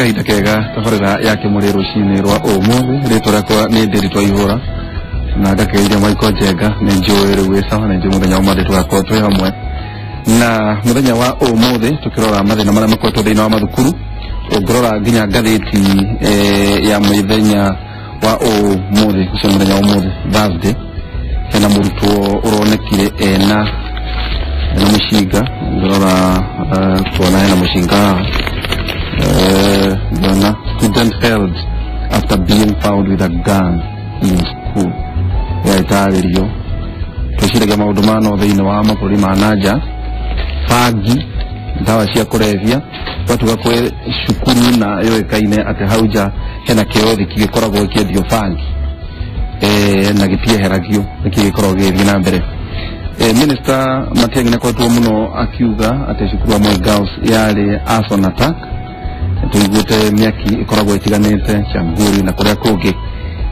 Kahinda kega tabarĩra ya kĩmũrĩ rũcinĩ rwa ũmũthĩ. Rĩtwa rĩakwa nĩ Ndĩritũ Aihũra na ngakeithia Michael Njenga. Nĩ njũĩ rĩu wĩ sawa, nĩ njũĩ mũthenya wa ũmũthĩ tũgakorwo twĩ hamwe na mũthenya wa ũmũthĩ tũkĩrora mathĩna marĩa makoretwo thĩinĩ wa mathukuru. Ũngĩrora nginya ngathĩti ya mũthenya wa ũmũthĩ, ũcio mũthenya wa ũmũthĩ Thursday, hena mũrutwo ũronekire ena mũcinga. Ngĩrora kuona hena mũcinga haha, ngĩona student held after being found with a gun in school. Ĩgatarĩrio twĩciragia maũndũ ma no thĩinĩ wa mabũrũri ma nanja, bangi, ndawa cia kũrebia, gwatuga kwĩ cukuru na yũĩkaine atĩ hau nja hena kĩothiki gĩkoragwo gĩkĩendio bangi na gĩtieheragio, nĩkĩ gĩkoragwo gĩgĩthiĩ na mbere. Minister Matiang'i nĩakoretwo mũno akiuga atĩ cukuru wa Moi Girls yarĩ arson attack. Tũiguĩte mĩaki ĩkoragwo ĩtiganĩte Changuri na kũrĩa kũngĩ.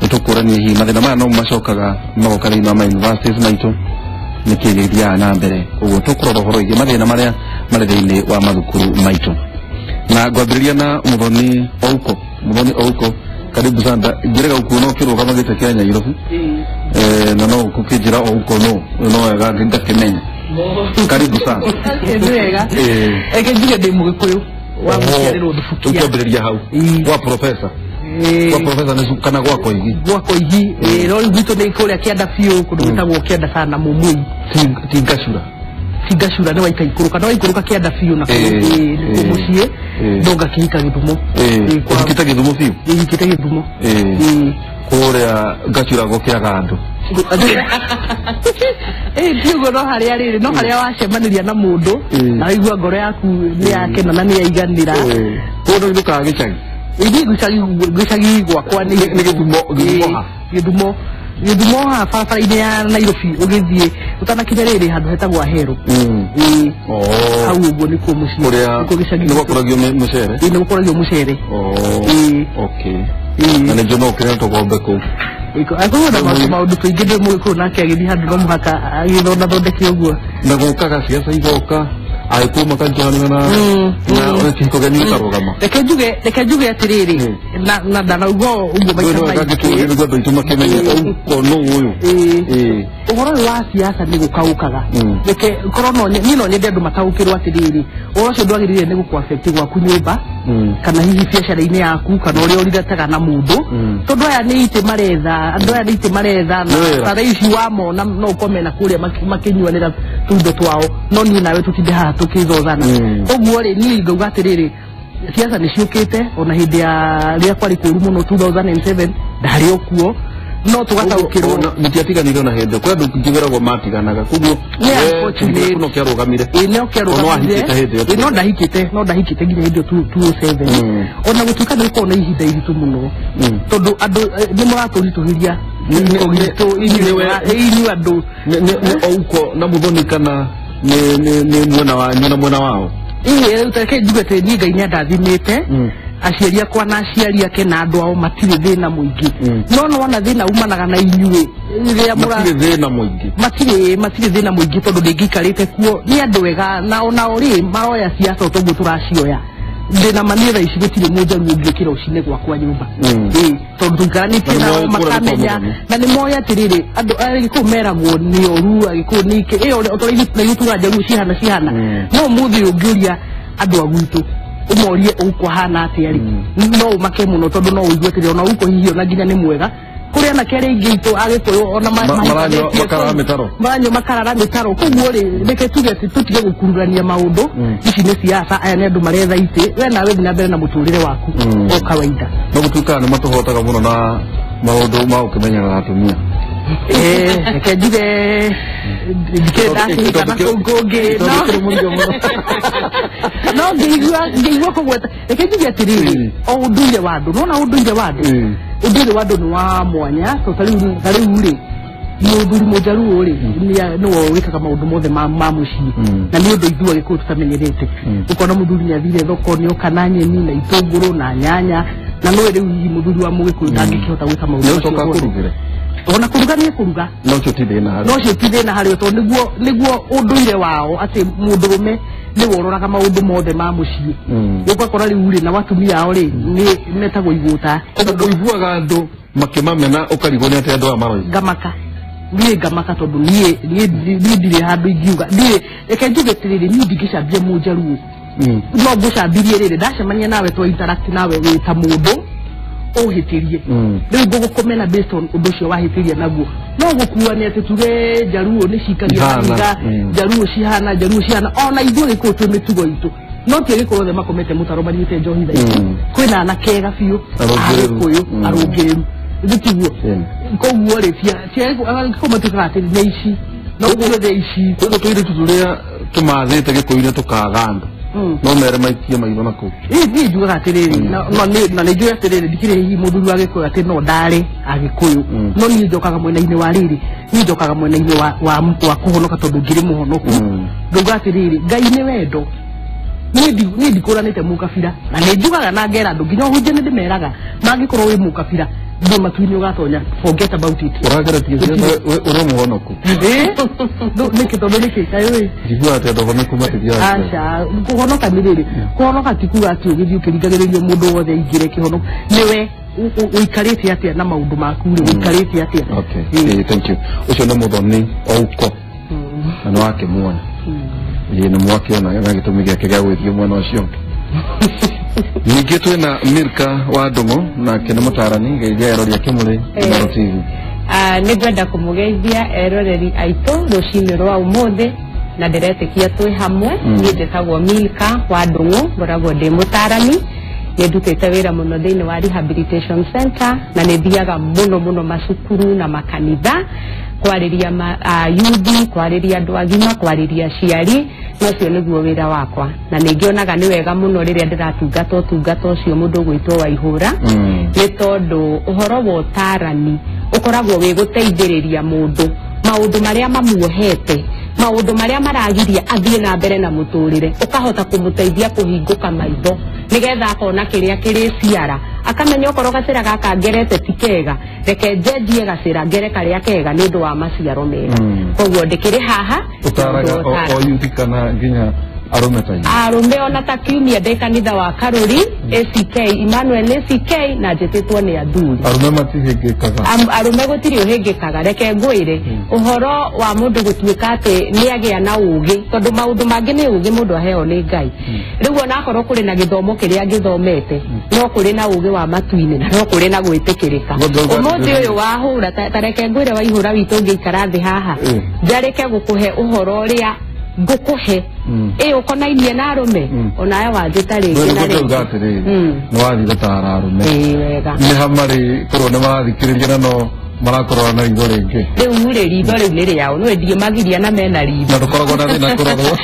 Nĩtũkũrania hihi mathĩna maya no macokaga magoka thĩinĩ wa ma universities maitũ, nĩkĩ gĩthiaga na mbere. Ũguo tũkũrora ũhoro wĩgiĩ mathĩna marĩa marĩ thĩinĩ wa mathukuru maitũ, na ngwambĩrĩria na Muthoni Ouko. Muthoni Ouko, karibu sana. Ngĩrega ũkuona ũkĩrũgama gĩtĩ kĩa Nyairobi na no ũkĩnjĩra Ouko no wega ngakĩmenya. Karibu sana. Nĩ wega. Reke njuge ndĩ Mũgĩkũyũ wa gũciarĩrwo Thubukia. Ũkĩambĩrĩria hau gwa professor, gwa professor nĩ kana gwa Koigi? Gwa Koigi, no rĩu gwitũ nĩ kũrĩa kĩanda biũ, kũndũ gwĩtagwo kĩanda sana Mũmũi. Ti Ngacura? Ti Ngacura, nĩ waikaikũrũka, no waikũrũka kĩanda biũ na nĩkuo mũciĩ, no ngakĩhika Gĩthumo. Ũhikĩte Gĩthumo biũ? Hikĩte Gĩthumo. Kũrĩa Ngacura gũkĩaga andũ. Ti ũguo, no harĩa rĩrĩ, no harĩa wacemanĩria na mũndũ na waigua ngoro yaku nĩ yakena na nĩ yaiganĩra. Kũndũ ndũkaga gĩcagi? Ithiĩ gĩcagi gwakwa nĩ Gĩthumo. Gĩthumo ha? Gĩthumo, Gĩthumo haha barabara-inĩ ya Nairobi, ũgĩthiĩ ũtanakinya rĩrĩ handũ hetagwo Ahero. Hau ũguo nĩkuo mũciĩ. Kũrĩa nĩkuo gĩcagi. Nĩ gwakũragio mũcere? Nĩ gũkũragio mũcere. Okay, na nĩ njũĩ no ũkĩrĩa tũgombe kũu. Akorwo na maũndũ tũingĩ, ndĩ Mũgĩkũyũ nake agĩthiĩ handũ no mũhaka agĩthondathondeke ũguo. Na gũkaga ciaca igoka, Agĩkũyũ makanjohanĩra na kĩhiko kĩanyu gĩkarũgama. Reke njuge atĩrĩrĩ, na ndanauga ũguo maita maingĩ. Nĩguo andũ aitũ makĩmenye Ouko nũ ũyũ. Ũhoro ũyũ wa siasa nĩ gũkaũkaga. Reke korwo no niĩ no nyende andũ mataũkĩrwo atĩrĩrĩ, ũhoro ũcio ndwagĩrĩire nĩ gũkũ affect gwaku nyũmba kana hihi biacara-inĩ yaku kana ũrĩa ũrirataga na mũndũ, tondũ aya nĩ itĩ maretha, andũ aya nĩ itĩ maretha. Na Nĩ wĩra. tara ici wamona no ũkome na kũrĩa makĩnyuanĩra tũindo twao, no niĩ nawe tũtinde haha tũkĩthozana. Ũguo rĩ, niĩ ngauga atĩrĩrĩ, siasa nĩ ciũkĩte. Ona hĩndĩ ya rĩrĩa kwarĩ kũũru mũno 2007 ndarĩ o kuo, no tũgataũkĩrwo. Mũtiatiganire ona hĩndĩ? Kwĩ andũ njiguĩragwo matiganaga, koguo Nĩ unfortunate. no kĩarũgamire. Ĩĩ, no Ona wahikĩte hĩndĩ ĩyo? Ĩĩ, no ndahikĩte nginya hĩndĩ ĩyo 2007. Ona gũtuĩka nĩ gũkorwo na ihinda iritũ mũno, tondũ andũ nĩ mũratũritũhĩria kĩhiko gitũ inyuĩ andũ. Nĩ Ouko na Muthoni kana nĩ mwena wanyu na mwena wao? Ĩĩ, rĩu reke njuge atĩ niĩ Ngai nĩ andathimĩte. Aciari akwa na aciari ake na andũ ao matirĩ thĩna mũingĩ. No nĩwona thĩna umanaga na inyuĩ rĩrĩa Matirĩ thĩna mũingĩ? Matirĩ thĩna mũingĩ, tondũ ndĩngĩikarĩte kuo nĩ andũ ega, na onao rĩ maroya siasa o toguo tũracioya. Ndĩna ma niĩ thaa ici gũtirĩ mũnjaruo ũngĩũkĩra ũcine gwakwa nyũmba. Ĩĩ, tondũ tũikaranĩtie Na nĩ nao moĩ kũrĩa nĩ kwa makamenya Mũthoni. Na nĩ moĩ atĩrĩrĩ, andũ Agĩkũyũ meragwo nĩ oru, Agĩkũyũ nĩ ikĩ ĩyo o torĩa ithuĩ na ithuĩ tugaga njaruo cihana cihana. No ũmũthĩ ũyũ ũngĩũria andũ a gwitũ ũmorie Ouko ahana atĩa rĩ, no ũmake mũno, tondũ no ũigue atĩrĩ ona Ouko hihi ona nginya nĩ mwega kũrĩ anake arĩa aingĩ aitũ Agĩkũyũ ona Maranyua mahikanĩtie makarara kũu. mĩtaro. Maranyua makarara mĩtaro. Koguo rĩ, reke tuge atĩ tũtige gũkururania maũndũ. Ici nĩ siasa, aya nĩ andũ maretha itĩ. We nawe thiĩ na mbere na mũtũrĩre waku o kawaida. No gũtuĩkaga nĩ matũhotaga mũno na maũndũ ma gũkĩmenyerera atumia. Reke njuge ndikĩrĩ ndakĩhika na kũu kũngĩ, Tondũ kĩrĩ mũrigo mũno. No ngĩigua kũgweta, reke njuge atĩrĩrĩ, o ũndũire wa andũ, nona ũndũire wa andũ, ũndũire wa andũ nĩ wa mwanya. To ta rĩu rĩ, mũthuri mũjaruo rĩ nĩwe wĩkaga maũndũ mothe ma mũciĩ. Na nĩ ũndũ ithuĩ Agĩkũyũ tũtamenyerete. Ũkona mũthuri nĩ athire thoko, nĩ oka na nyeni na itũngũrũ na nyanya, na no rĩu hihi mũthuri wa Mũgĩkũyũ ndangĩkĩhota gwĩka maũndũ Nĩ macio ũcoka mothe. kũrugĩre? Ona kũruga nĩ kũruga. No ũcio ti thĩna harĩ No ũcio ti thĩna harĩ o, tondũ nĩguo ũndũire wao atĩ mũndũrũme nĩ wororaga maũndũ mothe ma mũciĩ ũgakora rĩu rĩ na watumia ao rĩ nĩ metagwo igũta tondũ ũiguaga andũ makĩmamena ũkarigwo nĩ atĩ andũ aya maroiga ngamaka niĩ ngamaka tondũ niĩ ndirĩ handũ ingiuga niĩ reke njuge atĩrĩrĩ niĩ ndingĩcambia mũnjaruo no ngũcambirie rĩrĩ ndacemania nawe twa interact nawe wĩ ta mũndũ ũhĩtĩrie rĩu ngũgũkũmena based on ũndũ ũcio wahĩtĩria naguo no gũkua nĩ atĩ tuge njaruo nĩ cikagia mahiga njaruo cihana njaruo cihana ona ithuĩ Gĩkũyũ twĩ mĩtugo itũ no ti Gĩkũyũ othe makomete mũtaro manyuĩte njohi thaa ici kwĩna anake ega biũ Agĩkũyũ arũngĩrĩru gĩtiguo koguo rĩ Gĩkũyũ matuĩkaga atĩ nĩ ici no guothe ici koguo tũirĩtu tũrĩa tũmathĩte Gĩkũyũ-inĩ tũkaga andũ no mere maikie maitho na kũu niĩ njugaga atĩrĩrĩ na nĩ njũĩ atĩrĩrĩ ndikĩrĩ hihi mũthuri wa Gĩkũyũ atĩ no ndarĩ Agĩkũyũ no niĩ njokaga mwena-inĩ wa rĩrĩ niĩ njokaga mwena-inĩ wa kũhonoka tondũ ngĩrĩ mũhonoku ngauga atĩrĩrĩ Ngai nĩ wendo niĩ ndikũranĩte mũkabira na nĩ njugaga na ngera andũ nginya ũhunjia nĩ ndĩmeraga mangĩkorwo wĩ mũkabira ndĩ matu-inĩ ũgatonya forget about it ũrageretie ũrĩ mũhonoku nĩkĩ tondũ nĩkĩ kaĩ wĩ njiguaga atĩ andũ ahonoku matithiaga aca kũhonoka nĩ rĩrĩ kũhonoka ti kuga atĩ ũgĩthiĩ ũkĩringagĩrĩrio mũndũ wothe aingĩre kĩhonoko nĩwe ũikarĩte atĩa na maũndũ maku rĩ ũikarĩte atĩa okay thank you ũcio nĩ mũthoni Ouko na nĩ wakĩmuona ĩĩ nĩ mwakĩona na gĩtũmi gĩake gĩa gwĩthiĩ mwena ũcio ningĩ twĩna Milka wa Ndung'u nake nĩ mũtarani geithia erori a Kĩmũrĩ Inooro TV nĩ ngwenda kũmũgeithia eroreri aitũ rũcinĩ rwa ũmũthĩ na ndĩretĩkia twĩ hamwe niĩ njĩtagwo Milka wa Ndung'u ngoragwo ndĩ mũtarani nĩ ndutĩte wĩra mũno thĩinĩ wa rehabilitation center na nĩ thiaga mũno mũno macukuru na makanitha kwarĩria yuthi kwarĩria andũ agima kwarĩria aciari na ũcio nĩguo wĩra wakwa na nĩ ngĩonaga nĩ wega mũno rĩrĩa ndĩratungata ũtungata ũcio mũndũ ũgwĩtwo Waihũra nĩ tondũ ũhoro wa ũtarani ũkoragwo wĩ gũteithĩrĩria mũndũ maũndũ marĩa mamuohete maũndũ marĩa maragiria athiĩ na mbere na mũtũrĩre ũkahota kũmũteithia kũhingũka maitho nĩgetha akona kĩrĩa kĩrĩ ciara akamenya okorwo gacĩra gaka ngerete ti kega reke njenjie gacĩra ngere karĩa kega nĩ ũndũ wa maciaro mega koguo ndĩkĩrĩ haha ũtaraga o yuthi kana nginya arũme ta arũme ona ta kiumia ndĩ kanitha wa Karũri ACK Emmanuel ACK na njĩtĩtwo nĩ athuri arũme matihĩngĩkaga arũme gũtirĩ ũhĩngĩkaga reke ngwĩre ũhoro wa mũndũ gũtuĩka atĩ nĩ agĩa na ũgĩ tondũ maũndũ mangĩ nĩ ũgĩ mũndũ aheo nĩ Ngai rĩu ona akorwo kũrĩ na gĩthomo kĩrĩa ngĩthomete no kũrĩ na ũgĩ wa matu-inĩ na no kũrĩ na gwĩtĩkĩrĩka ũmũthĩ ũyũ wahũra ta reke ngwĩre Waihũra witũ ũngĩikara thĩ haha njarĩke gũkũhe ũhoro ũrĩa ngũkũhe ĩ ũkonainie na arũme onawe wanjĩta rĩngĩ na rĩngĩ nĩ wathiĩ gũtara arũme wega nĩ ha marĩ korwo nĩ marathikĩrĩria na no marakorora na ritho rĩngĩ rĩu rĩ ritho rĩu nĩ rĩao nĩ ndiĩ magiria na mena ritho na ndũkoragwo na thĩna kũrorwo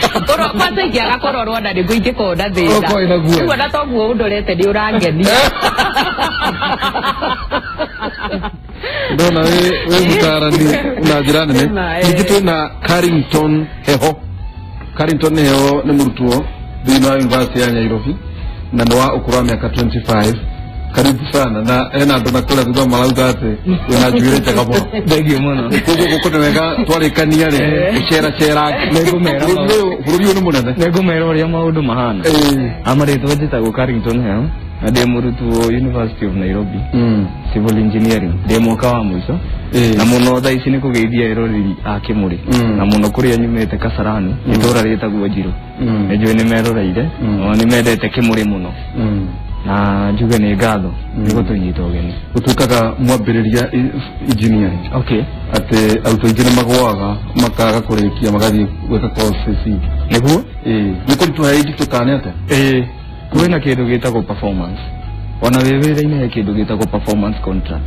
kwanza ingĩaga kũrorwo na nĩguo ingĩkorwo na thĩna rĩu ona toguo ũndorete nĩ ũrangenia ndona wĩ mũtarani na njĩra nene ningĩ twĩna Carrington Heho Carrington Heho nĩ mũrutwo thĩinĩ wa University ya Nairobi na nĩ wa ũkũrũ wa mĩaka 25 karibu sana na hena andũ na kũrĩa thutha marauga atĩ wĩna njuĩrĩ njega mũno thengio mũno koguo gũkũ nĩ wega twarĩkania rĩ gũceracerange bũrũri ũyũ nĩ mũnene nĩngũmera ũrĩa maũndũ mahana amarĩtwa njĩtagwo Carrington Heho na ndĩ mũrutwo University of Nairobi civil engineering ndĩ mwaka wa mũico na mũno thaa ici nĩ kũgeithia eroreri a Kĩmũrĩ na mũno kũrĩa nyumĩte Kasarani itũra rĩtagwo Njirũ nĩ njũĩ nĩ meroreire nĩ mendete Kĩmũrĩ mũno na njuge nĩ ngatho nĩ gũtũnyita ũgeni gũtuĩkaga mwambĩrĩria engineering okay atĩ arutwo aingĩ nĩ magũaga makaga kũrĩkia magathiĩ gwĩka courses ingĩ nĩguo nĩ kũritũha ĩ kana atĩa ĩĩ kwĩna kĩndũ gĩtagwo performance ona wĩ wĩra-inĩ he kĩndũ gĩtagwo performance contract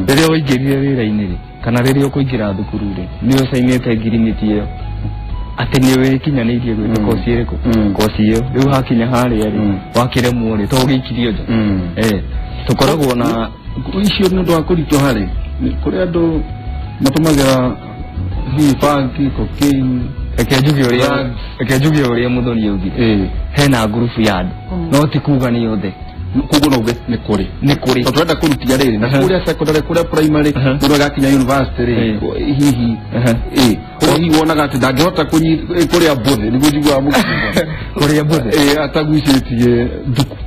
rĩrĩa waingĩrire wĩra-inĩ rĩ kana rĩrĩa ũkũingĩra thukuru rĩ nĩ ũcainĩte ngirimiti ĩyo atĩ nĩ wĩkinyanĩirie gwĩka kosi ĩrĩkũ kosi ĩyo rĩu hakinya harĩa rĩ wakĩremwo rĩ to ũgĩikirio nja tũkoragwo na icio nĩ ũndũ wa kũritũha rĩ kũrĩ andũ matũmagĩra hihi bangi cocaine reke njuge ũrĩa mũthoni augire hena ngurubu ya andũ no ti kuga nĩ othe koguo no uge nĩ kũrĩ nĩ kũrĩ tondũ tũrenda kũrutia rĩrĩ na kũrĩa secondary kũrĩa primary mũndũ agakinya university rĩ hihi hihi wonaga atĩ ndangĩhota kũrĩa mbũthĩ nĩguo njiguaga mũkiuga Kũrĩa mbũthĩ atagucĩtie nduku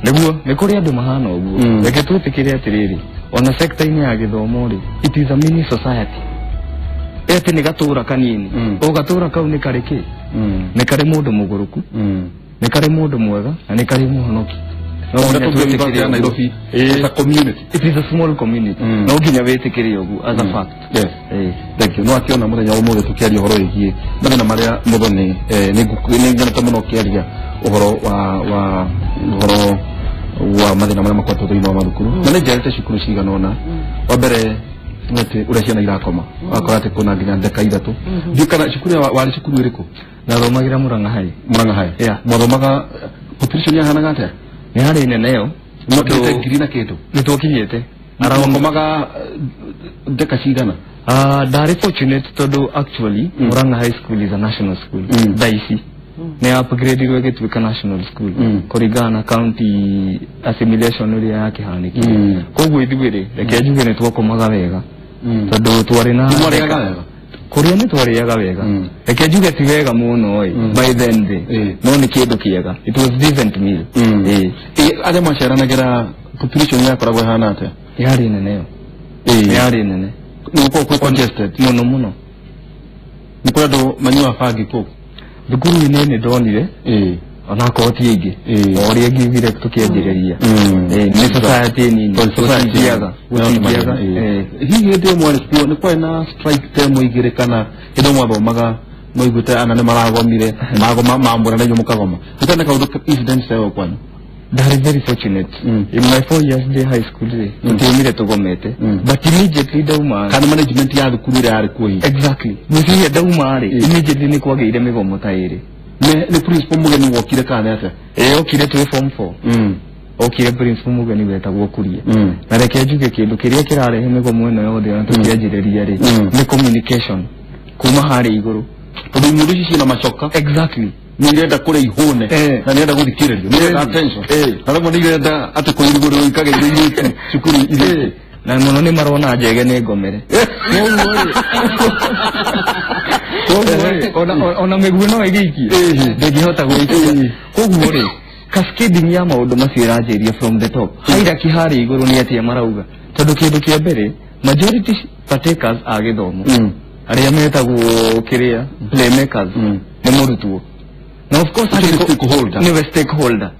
nĩguo nĩ kũrĩ andũ mahana ũguo. Reke twĩtĩkĩre atĩrĩrĩ, ona sector-inĩ ya gĩthomo rĩ, it is a mini society. Ĩtĩ nĩ gatũra kanini, o gatũra kau nĩ karĩ kĩ, nĩ karĩ mũndũ mũgũrũku, nĩ karĩ mũndũ mwega na nĩ karĩ mũhonoki. No nginya Nairobi is a community. It is a small community. No nginya wĩtĩkĩre ũguo as a fact. Yes. Thank you. No akiona mũthenya wa ũmũthĩ tũkĩaria ũhoro wĩgiĩ mathĩna marĩa Muthoni nĩ ngenete mũno ũkĩaria ũhoro wa ũhoro wa mathĩna marĩa makoretwo thĩinĩ wa mathukuru. Na nĩ njerete cukuru cigana ũna. Wa mbere nĩ atĩ ũrĩa ciana irakoma. Wakora atĩ kwĩna nginya ndeka ithatũ. Ndiũĩ kana cukuru warĩ cukuru ĩrĩkũ? Ndathomagĩra Murang'a High. Murang'a High. Yeah. Mwathomaga population yahanaga atĩa? Nĩ harĩ nene ĩyo. Mwakinyĩte ngiri na kĩndũ? Nĩ twakinyĩte. Mwakomaga ndeka cigana? Ndarĩ fortunate tondũ actually Murang'a High School is a national school. Thaa ici nĩ upgradeirwo ĩgĩtuĩka national school kũringana na county assimilation ũrĩa yakĩhanĩkire. Koguo ithuĩ rĩ, reke njuge nĩ twakomaga wega tondũ twarĩ na Mwarĩaga wega? Kũrĩa nĩ twarĩaga wega. Reke njuge ti wega mũno ĩ by then rĩ, no nĩ kĩndũ kĩega. It was decent meal. Arĩa maciaranagĩra population yakoragwo ĩhana atĩa? Yarĩ nene ĩyo. Yarĩ nene. Nĩ gũkoragwo kwĩ congested? Mũno mũno. Nĩ kũrĩ andũ manyuaga bangi kũu? Thukuru-inĩ nĩ ndonire onakorwo ti aingĩ, o ũrĩa ngiugire tũkĩanjĩrĩria. Nĩ society nini, gũtingĩaga. Hihi hĩndĩ ĩyo mwarĩ kuo nĩ kwarĩ na strike ta ĩmwe igĩrĩ kana hĩndĩ ĩyo mwathomaga mwaiguĩte ana nĩ maragomire, magoma mambũra na inyuĩ mũkagoma? Nĩ kwarĩ na kaũndũ incident ta ĩyo kwanyu? Ndarĩ very fortunate. In my 4 years day high school rĩ, tũtiaumire tũgomete. But immediately ndauma kana management ya thukuru ĩrĩa yarĩ kuo hihi? Exactly. Ngwĩciria ndauma rĩ, immediately nĩ kwagĩire mĩgomo ta ĩrĩ. Nĩ principal mũgeni wokire kana nĩ atĩa? Ĩĩ, okire twĩ form 4. Okire principal mũgeni wetagwo Kuria. Na reke njuge kĩndũ kĩrĩa kĩrarehe mĩgomo ĩno yothe ona tũkĩanjĩrĩria rĩ, nĩ communication kuma harĩa igũrũ. Tondũ imũndũ ici ciĩna macoka. Exactly. Nĩ irenda kũrĩa ihũne na nĩ irenda gũthikĩrĩrio, nĩ irenda attention. Na rĩmwe nĩ irenda atĩ kũirigũrĩrwo ikagĩrĩrio irĩtu cukuru irĩtu. Na mũno nĩ marona njege nĩ ngomere. Koguo rĩ, ona mĩguĩ no ĩgĩikie, ndĩngĩhota gũikia. Koguo rĩ, cascading ya maũndũ macio ĩranjĩria from the top. Hierarchy harĩa igũrũ nĩ atĩa marauga? Tondũ kĩndũ kĩa mbere, majority partakers a gĩthomo arĩa metagwo kĩrĩa playmakers nĩ mũrutwo. Na of course stakeholder. Nĩwe stakeholder.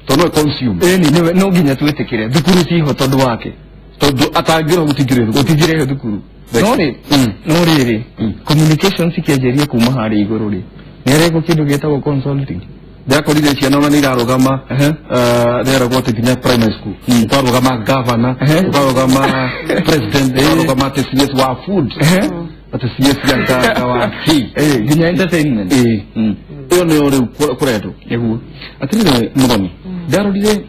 Tondũ nĩwe consumer. Ĩni nĩwe, no nginya twĩtĩkĩre thukuru ciho tondũ wake. Tondũ atangĩrwo gũtingĩrĩ thukuru. No rĩrĩ, communication cikĩanjĩria kuma harĩa igũrũ rĩ, nĩ arekwo kĩndũ gĩtagwo consulting. Ndĩrakorire ciana ona nĩ irarũgama, nĩeragwo atĩ nginya primary school ũkarũgama governor, ũkarũgama president, ũkarũgama atĩ CS wa food, atĩ CS ya nganga wa kĩ, nginya entertainment. Ĩyo nĩyo rĩu kũrendwo. Nĩguo. Atĩrĩrĩ Muthoni, ndarorire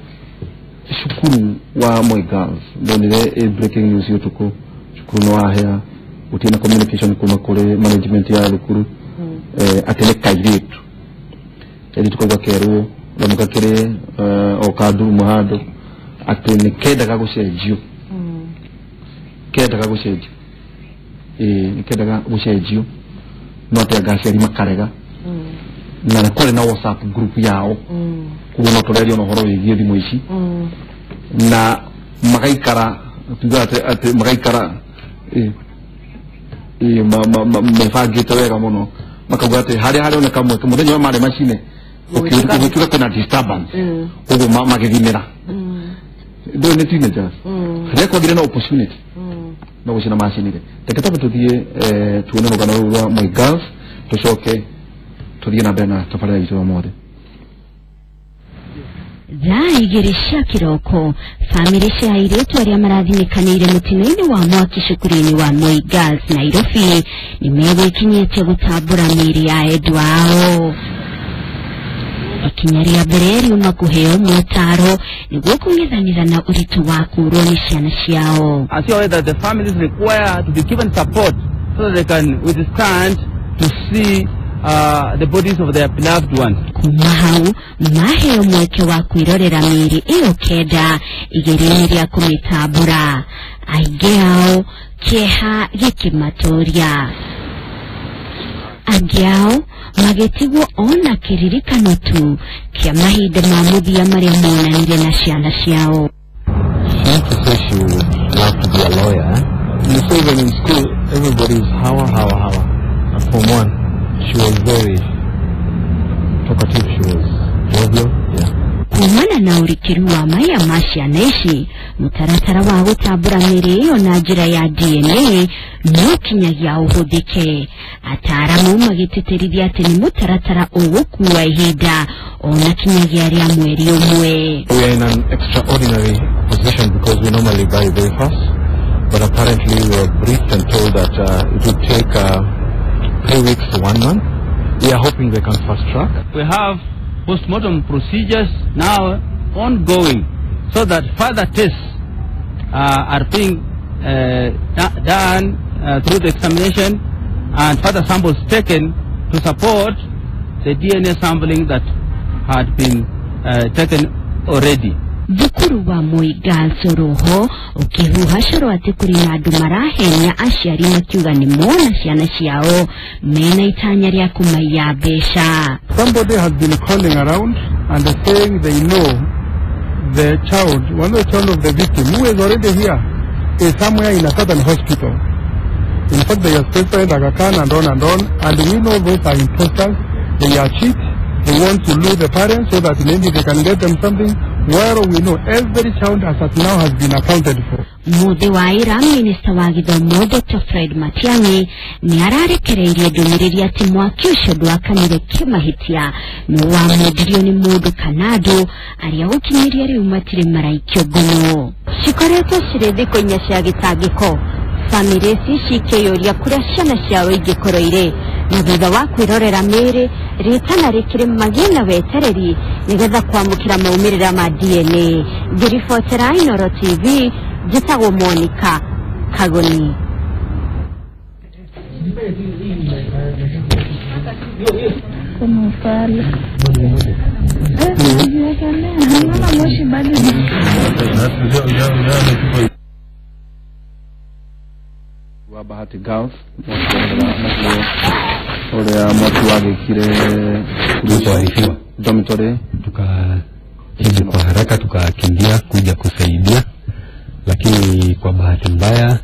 cukuru wa Moi Girls, ndonire breaking news ũtukũ, cukuru nĩ wahĩa, gũtirĩ na communication kuma kũrĩ management ya thukuru, atĩ nĩ kairĩtu. Kairĩtu kau gakerwo na gakĩrĩ o kandurumu handũ atĩ nĩ kendaga gũcenjio. Kendaga gũcenjio. Nĩ kendaga gũcenjio no atĩ anga aciari makarega. Na nĩ kwarĩ na WhatsApp group yao. Koguo no tũrerio na ũhoro wĩgiĩ thimũ ici. Na magaikara tuga atĩ magaikara mebangĩte wega mũno, makauga atĩ harĩa harĩoneka mweke mũthenya ũrĩa marĩ macine ũgĩtuĩka kwĩna disturbance, koguo magĩthimĩra. Ndũĩ nĩ teenagers. Harĩa kwagĩire na opportunity no gũcina macinire. Reke twambe tũthiĩ tuone rũgano rũu rwa Moi Girls, tũcoke tũthiĩ na mbere na tabarĩra itũ ya ũmũthĩ. Thaa igĩrĩ cia kĩroko, bamĩrĩ cia airĩtu arĩa marathimĩkanĩire mũtino-inĩ wa mwaki cukuru-inĩ wa Moi Girls Nairobi nĩ megwĩkinyĩtie gũtambũra mĩĩrĩ ya endwa ao. Ikinya rĩa mbere riuma kũheo motaro nĩguo kũng'ethanĩra na ũritũ wa kũũrwo nĩ ciana ciao. Assure that the families require to be given support so that they can withstand to see the bodies of their beloved ones. Kuma hau maheo mweke wa kwĩrorera mĩĩrĩ ĩyo kenda igerio-inĩ rĩa kũmĩtambũra. Aingĩ ao kĩeha gĩkĩmatũria. Angĩ ao magĩtigwo ona kĩririkano tu kĩa mahinda ma mũthia marĩa monanire na ciana ciao. She used to say she would love to be a lawyer. You saw even in school, everybody is Hawa, Hawa, Hawa. At Form 1, she was very talkative, she was jovial, yeah. Kumana na ũrikĩru wa maya ma ciana ici, mũtaratara wa gũtambũra mĩĩrĩ ĩyo na njĩra ya DNA no kinyagia ũhũthĩke. Ataaramu magĩtĩtĩrithia atĩ nĩ mũtaratara ũgũkua ihinda ona kinyagia rĩa mweri ũmwe. We are in an extraordinary position because we normally buy very fast, but apparently we were briefed and told that it would take 3 weeks to 1 month. We are hoping they can fast track. We have postmortem procedures now ongoing so that further tests are being done through the examination and further samples taken to support the DNA sampling that had been taken already. Thukuru wa Moi Girls oroho ũkĩhuha coro atĩ kũrĩ na andũ marahenia aciari makiuga nĩ mona ciana ciao mena itanya rĩa kũmaiya mbeca. Somebody has been calling around and saying they know the child, one of the child of the victim who is already here, is somewhere in a certain hospital. In fact, they are specified Aga Khan and on and on, and we know those are imposters. They are cheats. They want to lure the parents so that maybe they can get them something. Where we know every child as at now has been accounted for. Mũthĩ wa ira minista wa gĩthomo Dr. Fred Matiang'i nĩ ararekereirie ndũmĩrĩri atĩ mwaki ũcio ndwakanire kĩmahĩtia no wamundirio nĩ mũndũ kana andũ arĩa gũkinyĩria rĩu matirĩ maraikio ngono. Cikoretwo cirĩ thikũ inya cia gĩtangĩko, bamĩrĩ ici cikĩyũria kũrĩa ciana ciao ingĩkorwo irĩ, na thutha wa kwĩrorera mĩĩrĩ rĩtana rĩkĩrĩ magĩe na wetereri nĩgetha kwamũkĩra maumĩrĩra ma DNA. Ngĩribotera Inooro TV, njĩtagwo Monica Kagoni. Wa Bahati Girls ũrĩa mwaki wagĩkire kuarifiwa dormitory, tukajibu kwa haraka tukakimbia kuja kusaidia, lakini kwa bahati mbaya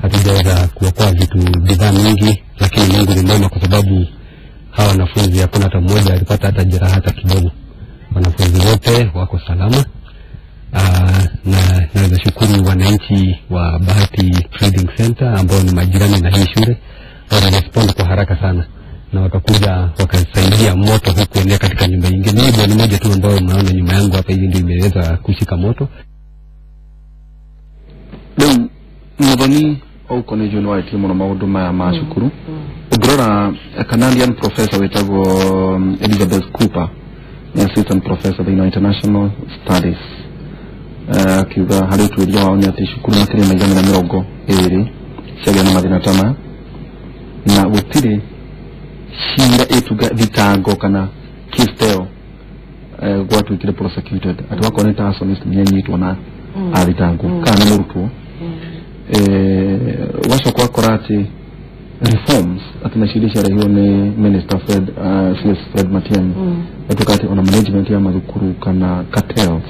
hatujaweza kuokoa vitu bidhaa mingi, lakini Mungu ni mwema kwa sababu hawa wanafunzi hakuna hata mmoja alipata hata jeraha hata kidogo. Wanafunzi wote wako salama. Na naweza shukuru wananchi wa Bahati Trading Center ambao ni majirani na hii shule, walirespond kwa haraka sana na wakakuja wakasaidia moto hukuenea katika nyumba nyingine. Ni bweni moja tu ambayo mnaona nyuma yangu hapa hivi ndio imeweza kushika moto. Rĩu Muthoni ũko nĩ njũĩ nĩ warĩtie mũno maũndũ maya ma cukuru. Ũngĩrora a Canadian professor wĩtagwo Elizabeth Cooper, nĩ assistant professor thĩinĩ wa international studies, akiuga harĩ ũtuĩria wao nĩ atĩ cukuru makĩria ma 120 ciagĩa na mathĩna ta maya, na gũtirĩ cira ĩtunga thitango kana case ta ĩyo gwatuĩkire prosecuted, atĩ wakorwo nĩ ta arsonist nĩanyitwo na athitangwo kana nĩ mũrutwo. Wacoka wakora atĩ reforms atĩ nacio iria ciarehirwo nĩ Minister Fred, CS Fred Matiang'i, gatuĩka atĩ ona management ya mathukuru kana cartels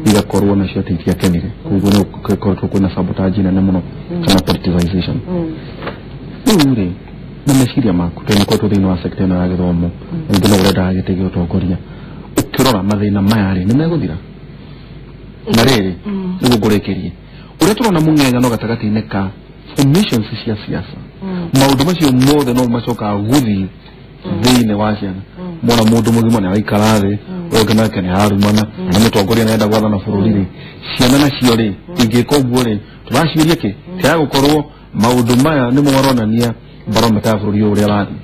igakorwo nacio atĩ itiakenire, koguo nĩ gũkoretwo kwĩna sabotage nene mũno kana politicization. Rĩu rĩ, na meciria maku tondũ nĩũkoretwo thĩinĩ wa sector ĩno ya gĩthomo, rĩngĩ no ũrendaga gĩtĩ gĩa ũtongoria, ũkĩrora mathĩna maya rĩ nĩ megũthira? Na rĩrĩ nĩguo ngũrĩkĩrie, ũrĩa tũrona mũng'eng'ano gatagatĩ-inĩ ka formations cia siasa, maũndũ macio mothe no macokaga gũthiĩ thĩinĩ wa ciana. Mona mũndũ mũgima nĩ araikara thĩ, ũyũ ũngĩ nake nĩ ararumana, na mũtongoria nĩarenda gwathana bũrũri rĩ, ciana nacio rĩ ingĩka ũguo rĩ, tũraciũria kĩ? Tiaga gũkorwo maũndũ maya nĩmo maronania barometa ya bũrũri ũyũ ũrĩa ũrathiĩ.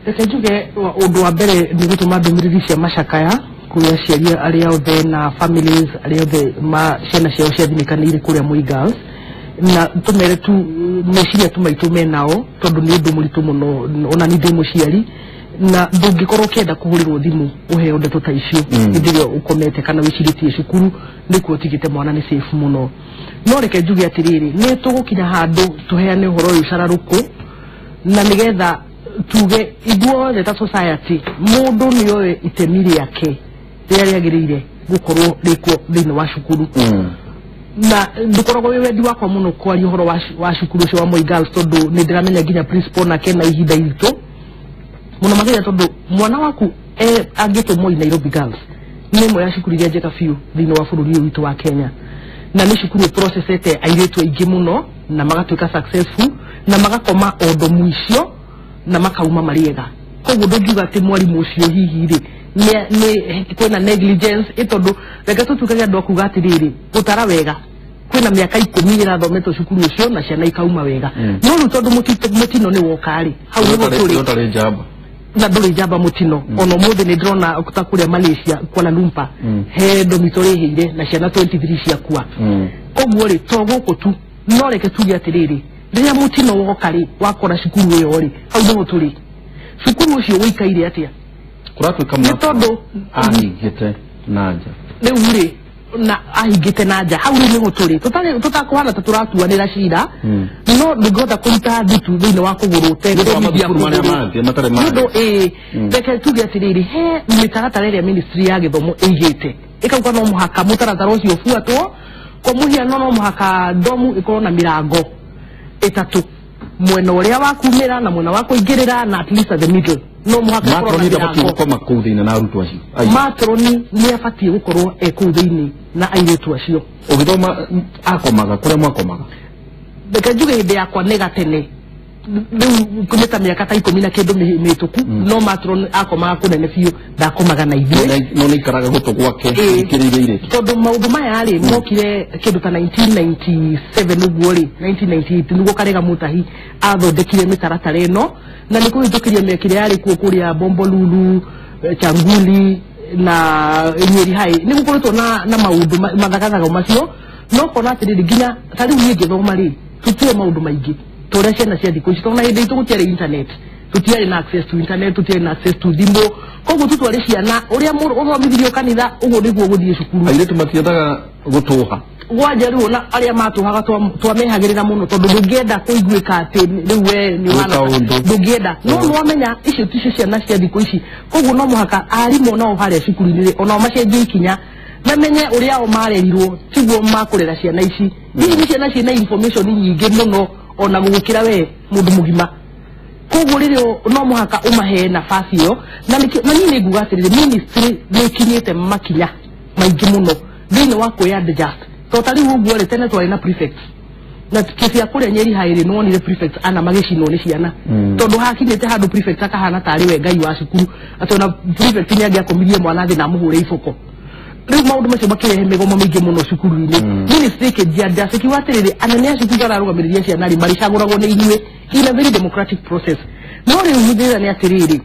Reke njuge ũndũ wa mbere nĩ gũtũma ndũmĩrĩri cia macakaya kũrĩ aciari arĩa othe na families arĩa othe ma ciana ciao ciathinĩkanĩire kũrĩa Moi Girls, na tũmere tu meciria tu maitũ menao tondũ nĩ ũndũ mũritũ mũno, ona niĩ ndĩ mũciari na ndũngĩkorwo ũkĩenda kũhũrĩrwo thimũ ũheo ndeto ta icio hĩndĩ ĩrĩa ũkomete kana wĩcirĩtie cukuru nĩkuo ũtigĩte mwana nĩ safe mũno. No reke njuge atĩrĩrĩ, nĩ tũgũkinya handũ tũheane ũhoro ũyũ cararũkũ na nĩgetha Tuge ithuothe ta society mũndũ nĩ oe itemi rĩake rĩrĩa rĩagĩrĩire gũkorwo rĩkuo thĩinĩ wa cukuru. Na ndũkoragwo wĩ wendi wakwa mũno kwaria ũhoro wa cukuru ũcio wa Moi Girls tondũ nĩ ndĩramenya nginya principal nake na ihinda iritũ mũno makĩria tondũ mwana waku angĩtwo Moi Nairobi Girls nĩ ĩmwe ya cukuru iria njega biũ thĩinĩ wa bũrũri ũyũ witũ wa Kenya, na nĩ cukuru processete airĩtu aingĩ mũno na magatuĩka successful na magakoma ondo mũicio na makauma marĩ ega. Koguo ndũngiuga atĩ mwarimũ ũcio hihi rĩ nĩ kwĩna negligence ĩ tondũ reke tũtuĩkage andũ a kuga atĩrĩrĩ gũtara wega kwĩna mĩaka 10 ĩrathometwo cukuru ũcio na ciana ikauma wega. No rĩu tondũ mũtino nĩ woka rĩ hau nĩho tũrĩ ndũtarĩ njamba na ndũrĩ njamba mũtino. Ona ũmũthĩ nĩ ndĩrona ta kũrĩa Malaysia Kuala Lumpur he dormitory ĩhĩire na ciana 23 ciakua. Koguo rĩ to gũkũ tu no reke tuge atĩrĩrĩ rĩrĩa mũtino woka rĩ wakora cukuru ĩyo rĩ hau nĩho tũrĩ. Cukuru ũcio ũikaire atĩa? Kũratuĩka nĩ tondũ ahingĩte na nja rĩu rĩ na ahingĩte na nja hau rĩu nĩho tũrĩ tũtakũhana ta tũratuanĩra cira no ndũngĩhota kũruta thutu thĩinĩ wa kũgũrũ ũtekũmithia kũgũrũ. Nĩ reke tuge atĩrĩrĩ he mĩtaratara ĩrĩa ministry ya gĩthomo ĩigĩte ĩkauga no mũhaka mũtaratara ũcio ũbuatwo. Kwa mũhiano no mũhaka ndomu ĩkorwo na mĩrango ĩtatũ, mwena ũrĩa wa kumĩra na mwena wa kũingĩrĩra na at least at the middle no mũhaka ĩkorwo na mĩrango. Gũkoma kũu thĩinĩ na arutwo acio matroni nĩ abatiĩ gũkorwo e kũu thĩinĩ na airĩtu acio. Ũgĩthoma akomaga kũrĩa mwakomaga? Reke njuge hĩndĩ yakwa nĩ gatene rĩu nĩ ta mĩaka ta 10 na kĩndũ mĩhĩtũku no matron akomaga kũnene biũ ndakomaga na ithuĩ no nĩ ikaraga gũtũ gwake ikĩrĩire irĩtu tondũ maũndũ maya rĩ mokire kĩndũ ta 1997 ũguo rĩ 1998 nĩguo Karega Mutahi athondekire mĩtaratara ĩno na nĩ kũhĩtũkĩria mĩekire yarĩ kuo kũrĩa Bombolulu, Changuli na Nyeri High nĩ gũkoretwo na maũndũ mathagathaga macio no kona atĩrĩrĩ nginya ta rĩu niĩ ngĩthoma rĩ tũtiũĩ maũndũ maingĩ tũrĩa ciana cia thikũ ici tondũ na hĩndĩ itũ gũtiarĩ internet, tũtiarĩ na access to internet, tũtiarĩ na access to thimũ koguo tũtwarĩ ciana ũrĩa ũthomithirio kanitha ũguo nĩguo gũthiĩ cukuru. Airĩtu matiendaga gũtũha gwanja rĩu ona arĩa matũhaga twamehagĩrĩra mũno tondũ ndũngĩenda kũiguĩka atĩ rĩu we nĩ ũhana ndũngĩenda no nĩwamenya icio ticio ciana cia thikũ ici. Koguo no mũhaka arimũ nao harĩa cukuru-inĩ rĩ onao macenjie ikinya mamenye ũrĩa o marerirwo tiguo makũrera ciana ici. Hihi nĩ ciana ciĩna information nyingĩ mũno ona gũgũkĩra we mũndũ mũgima. Koguo rĩrĩa no mũhaka ũmahe nafasi ĩyo na niĩ nĩ nguga atĩrĩrĩ ministry nĩ ĩkinyĩte makinya maingĩ mũno thĩinĩ wa kwĩ adjust to ta rĩu ũguo rĩ tene twarĩ na prefect na kĩbia kũrĩa Nyeri High rĩ nĩwonire prefect ana magĩcinwo nĩ ciana tondũ hakinyĩte handũ prefect akahana tarĩ we ngai wa cukuru atĩ ona prefect nĩ angĩakomirie mwana thĩ na amũhũre iboko. Rĩu maũndũ macio makĩrehe mĩgomo mĩingĩ mũno cukuru-inĩ. Ministry ĩkĩnjia adjust ĩkiuga atĩrĩrĩ anene a cukuru ararũgamĩrĩria ciana rĩ marĩcagũragwo nĩ inyuĩ in a very democratic process. No rĩu thĩna nĩ atĩrĩrĩ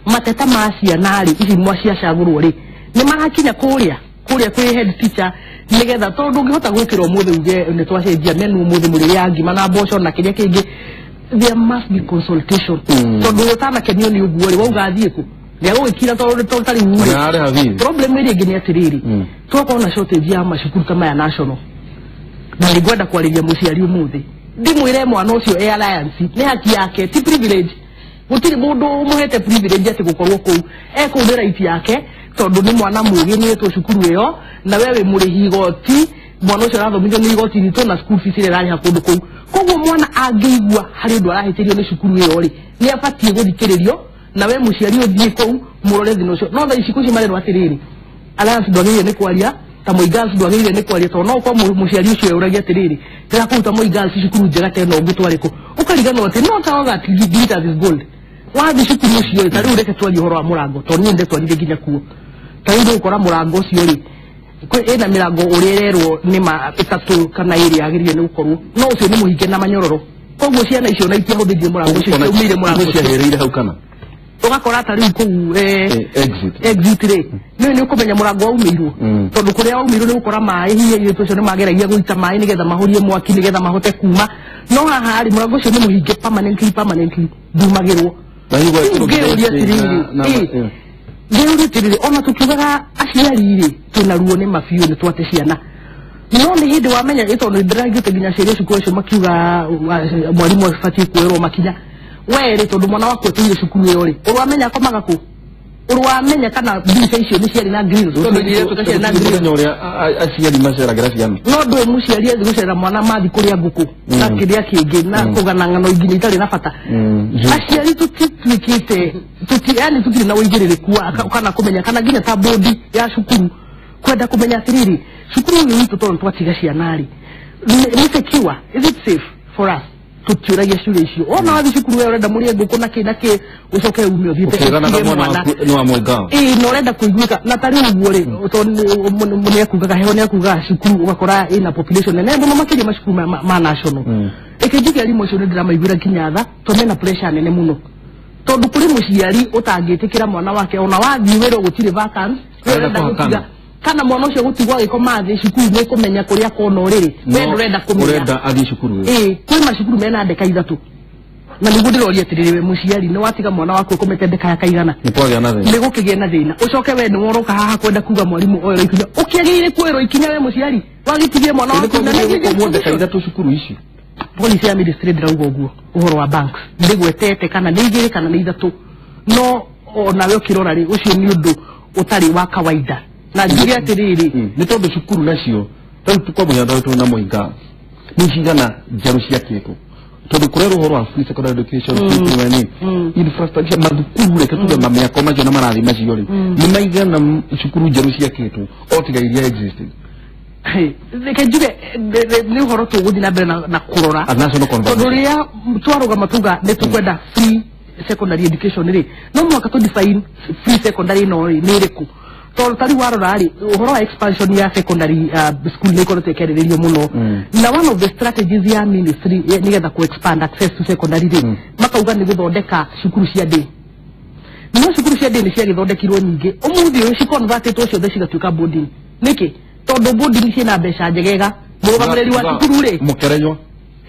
mateta ma ciana rĩ ici mwa ciacagũrwo rĩ nĩ marakinya kũrĩa kwĩ head teacher nĩgetha tondũ ndũngĩhota gũkĩra ũmũthĩ uge nĩ twacenjia menu ũmũthĩ mũrĩrĩa ngima na mboco na kĩrĩa kĩngĩ. There must be consultation tondũ ũtanakenio nĩ ũguo rĩ wauga athiĩ kũ nĩagũgĩkira tondũ ta rĩu rĩ problem ĩrĩa ĩngĩ nĩ atĩrĩrĩ twakorwo na shortage ya macukuru ta maya national na nĩngwenda kwarĩria mũciari ũmũthĩ ndimwĩre mwana ũcio e alliance nĩ haki yake ti privilege. Gũtirĩ mũndũ ũmũhete privilege atĩ gũkorwo kũu e kũu nĩ right yake tondũ nĩ mwana mũgĩ nĩetwo cukuru ĩyo na we wĩ mũrĩhi igoti mwana ũcio arathomithio nĩ igoti ritũ na school fees ĩrĩa ĩrarĩha kũndũ kũu. Koguo mwana angĩigua harĩ ũndũ arahĩtĩrio nĩ cukuru ĩyo rĩ nĩ abatiĩ gũthikĩrĩrio na we mũciari ũthiĩ kũu mũrore thĩna ũcio. No thaa ici kũci marerwo atĩrĩrĩ alliance ndwagĩrĩire nĩ kwaria ta Moi Girls ndwagĩrĩire nĩ kwaria tondũ no ũkorwo mũciari ũcio eũragia atĩrĩrĩ ndĩrakũruta Moi Girls cukuru njega ta ĩno ũngĩtwarĩ kũ ũkariganwo atĩ no taoga atĩ glitters is gold wathiĩ cukuru ũcio rĩ ta rĩu reke twarie ũhoro wa mũrango tondũ niĩ ndetwarire nginya kuo ta rĩu ndũgũkora mũrango ũcio rĩ ĩna mĩrango ũrĩa ĩrerwo nĩ ma ĩtatũ kana ĩrĩ yagĩrĩire nĩ gũkorwo no ũcio nĩ mũhinge na manyororo koguo ciana icio na itiahũthĩrire mũrango ũcio ciaumĩire mũrango ũcio ciahĩrĩire hau kana ũgakora ta rĩu kũu exit rĩ nĩ ũkũmenya mũrango waumĩirwo tondũ kũrĩa waumĩirwo nĩ gũkora maĩ hihi airĩtu acio nĩ mageragia gũita maĩ nĩgetha mahorie mwaki nĩgetha mahote kuma no haha rĩ mũrango ũcio nĩ mũhinge permanently ndumagĩrwo. Ngĩũria atĩrĩrĩ ona tũkiugaga aciari rĩ twĩna ruo nĩ mabiũ nĩ twate ciana no nĩ hĩndĩ wamenya tondũ nĩ ndĩraiguĩte nginya aciari a cukuru acio makiuga mwarimũ abatiĩ kuoerwo makinya We rĩ tondũ mwana waku atũire cukuru ĩyo rĩ, ũrwamenya akomaga kũ? Ũrwamenya kana mbica icio nĩ ciarĩ na grills? Tondũ mũthenya ũrĩa aciari maceragĩra ciana. No ndũĩ mũciari athiĩ gũcerera mwana mathi kũrĩa ngũkũ na kĩrĩa kĩngĩ na kũgana ng'ano nginya itarĩ na bata. Aciari tũtituĩkĩte yani tũtirĩ na ũigĩrĩrĩku kana kũmenya kana nginya ta bodi ya cukuru kwenda kũmenya atĩrĩrĩ cukuru ũyũ witũ tondũ twatiga ciana rĩ nĩ secure, is it safe for us? Tũtiũragia ciũria icio. Ona wathiĩ cukuru we ũrenda mũrĩe ngũkũ na kĩ na kĩ ũcoke ume ũthiĩte ũkĩganaga mwana waku nĩ wa Moi. Ĩĩ na ũrenda kũiguĩka na tarĩu ũguo rĩ tondũ nĩekugaga heho nĩekugaga cukuru ũgakora ĩna population nene mũno makĩria macukuru ma national. Reke njuge arimũ acio nĩndĩramaiguĩra nginya tha tondũ mena pressure nene mũno tondũ kũrĩ mũciari ũtangĩtĩkĩra mwana wake ona wathiĩ wĩra gũtirĩ vacant ũrenda gũtiga kana mwana ũcio gũtigwo agĩkoma thĩ cukuru nĩ kũmenya kũrĩa kona ũrĩrĩ we ndũrenda kũmenya ũrenda athiĩ cukuru ĩĩ kwĩ macukuru mena ndeka ithatũ na nĩguo ndĩroria atĩrĩrĩ we mũciari nĩ watiga mwana waku ũkomete ndeka ya kaigana nĩ kwagĩa na thĩna nĩ gũkĩgĩa na thĩna ũcoke we nĩ woroka haha kwenda kuga mwarimũ oerwo ikinya ũkĩagĩrĩire kuoerwo ikinya we mũciari wagĩtigie mwana waku na nĩ ndeka ithatũ cukuru ici. Policy ya ministry ndĩrauga ũguo ũhoro wa banks ndĩgwetete kana nĩ igĩrĩ kana nĩ ithatũ no onawe ũkĩrora rĩ ũcio nĩ ũndũ ũtarĩ wa kawaida. Na njuge atĩrĩrĩ nĩ tondũ cukuru nacio tarĩu kwa mũhiano tondũ na Moi Girls nĩ cigana njerũ ciakĩtwo tondũ kũrerwo ũhoro wa free secondary education free infrastructure mathukuru reke tuge mamĩako macio na marathi macio rĩ nĩ maigana cukuru njerũ ciakĩtwo o tiga iria existing. Reke njuge nĩ ũhoro tũgũthiĩ na mbere na kũrora tondũ rĩrĩa twarũgama tuga nĩ tũkwenda free secondary education rĩ no mũhaka tũ define free secondary ĩno rĩ nĩ ĩrĩkũ tondũ tarĩu warora rĩ ũhoro wa expansion ya secondary school nĩ ĩkoretwo ĩkĩarĩrĩrio mũno na one of the strategies ya ministry nĩgetha kũ expand access to secondary rĩ makauga nĩ gũthondeka cukuru cia day. No cukuru cia day nĩ ciagĩthondekirwo nyingĩ ũmũthĩ ũyũ ciconvertĩtwo ciothe cigatuĩka boarding. Nĩkĩ? Tondũ boarding ciĩna mbeca njegega mũrũgamĩrĩri wa cukuru rĩ mũkerenywa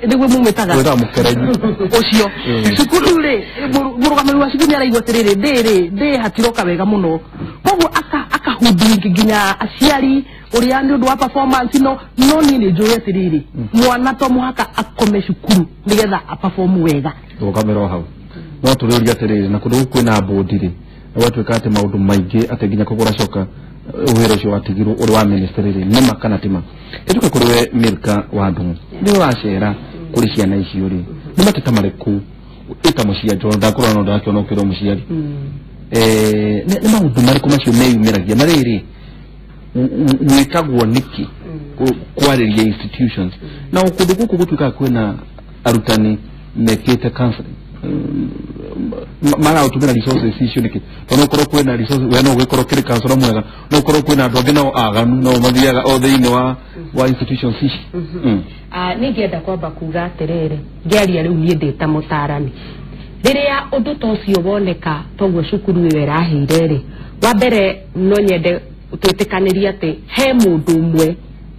nĩguo mumĩtaga ũcio cukuru rĩ mũrũgamĩrĩri wa cukuru nĩaraigua atĩrĩrĩ ndĩ rĩ hatiroka wega mũno koguo akahudingi nginya aciari ũrĩa nĩ ũndũ wa performance no niĩ nĩ njũĩ atĩrĩrĩ mwana to mũhaka akome cukuru nĩgetha aperform wega. Rũgamĩrwo hau no tũrĩũria atĩrĩrĩ na kũndũ gũkũ kwĩna bodi rĩ gwatuĩka atĩ maũndũ maingĩ atĩ nginya kũgũra coka wĩra ũcio watigirwo ũrĩ wa ministry rĩ nĩma kana tima ĩtuke kũrĩ we Milka wa Ndung'u nĩ ũracera kũrĩ ciana icio rĩ nĩ mateta marĩkũ ĩta mũciari tondũ ndakũrora no ndakĩona ũkĩrwo mũciari nĩ maũndũ marĩkũ macio meyumĩragia na rĩrĩ gwĩkagwo nĩkĩ kwarĩria institutions na kũndũ gũkũ gũtuĩkaga kwĩna arutani mekĩte counseling maraũtũmĩra resources icio nĩkĩ tondũ okorwo kwĩna resources we no ũgĩkorwo kĩrĩ counselor mwega no ũkorwo kwĩna andũ angĩ nao aganu nao mathiaga o thĩinĩ wa institutions ici. Nĩ ngĩenda kwamba kuga atĩrĩrĩ ngĩaria rĩu niĩ ndĩ ta mũtaarani rĩrĩa ũndũ ta ũcio woneka toguo cukuru ĩyo ĩraheire rĩ wa mbere no nyende twĩtĩkanĩrie atĩ he mũndũ ũmwe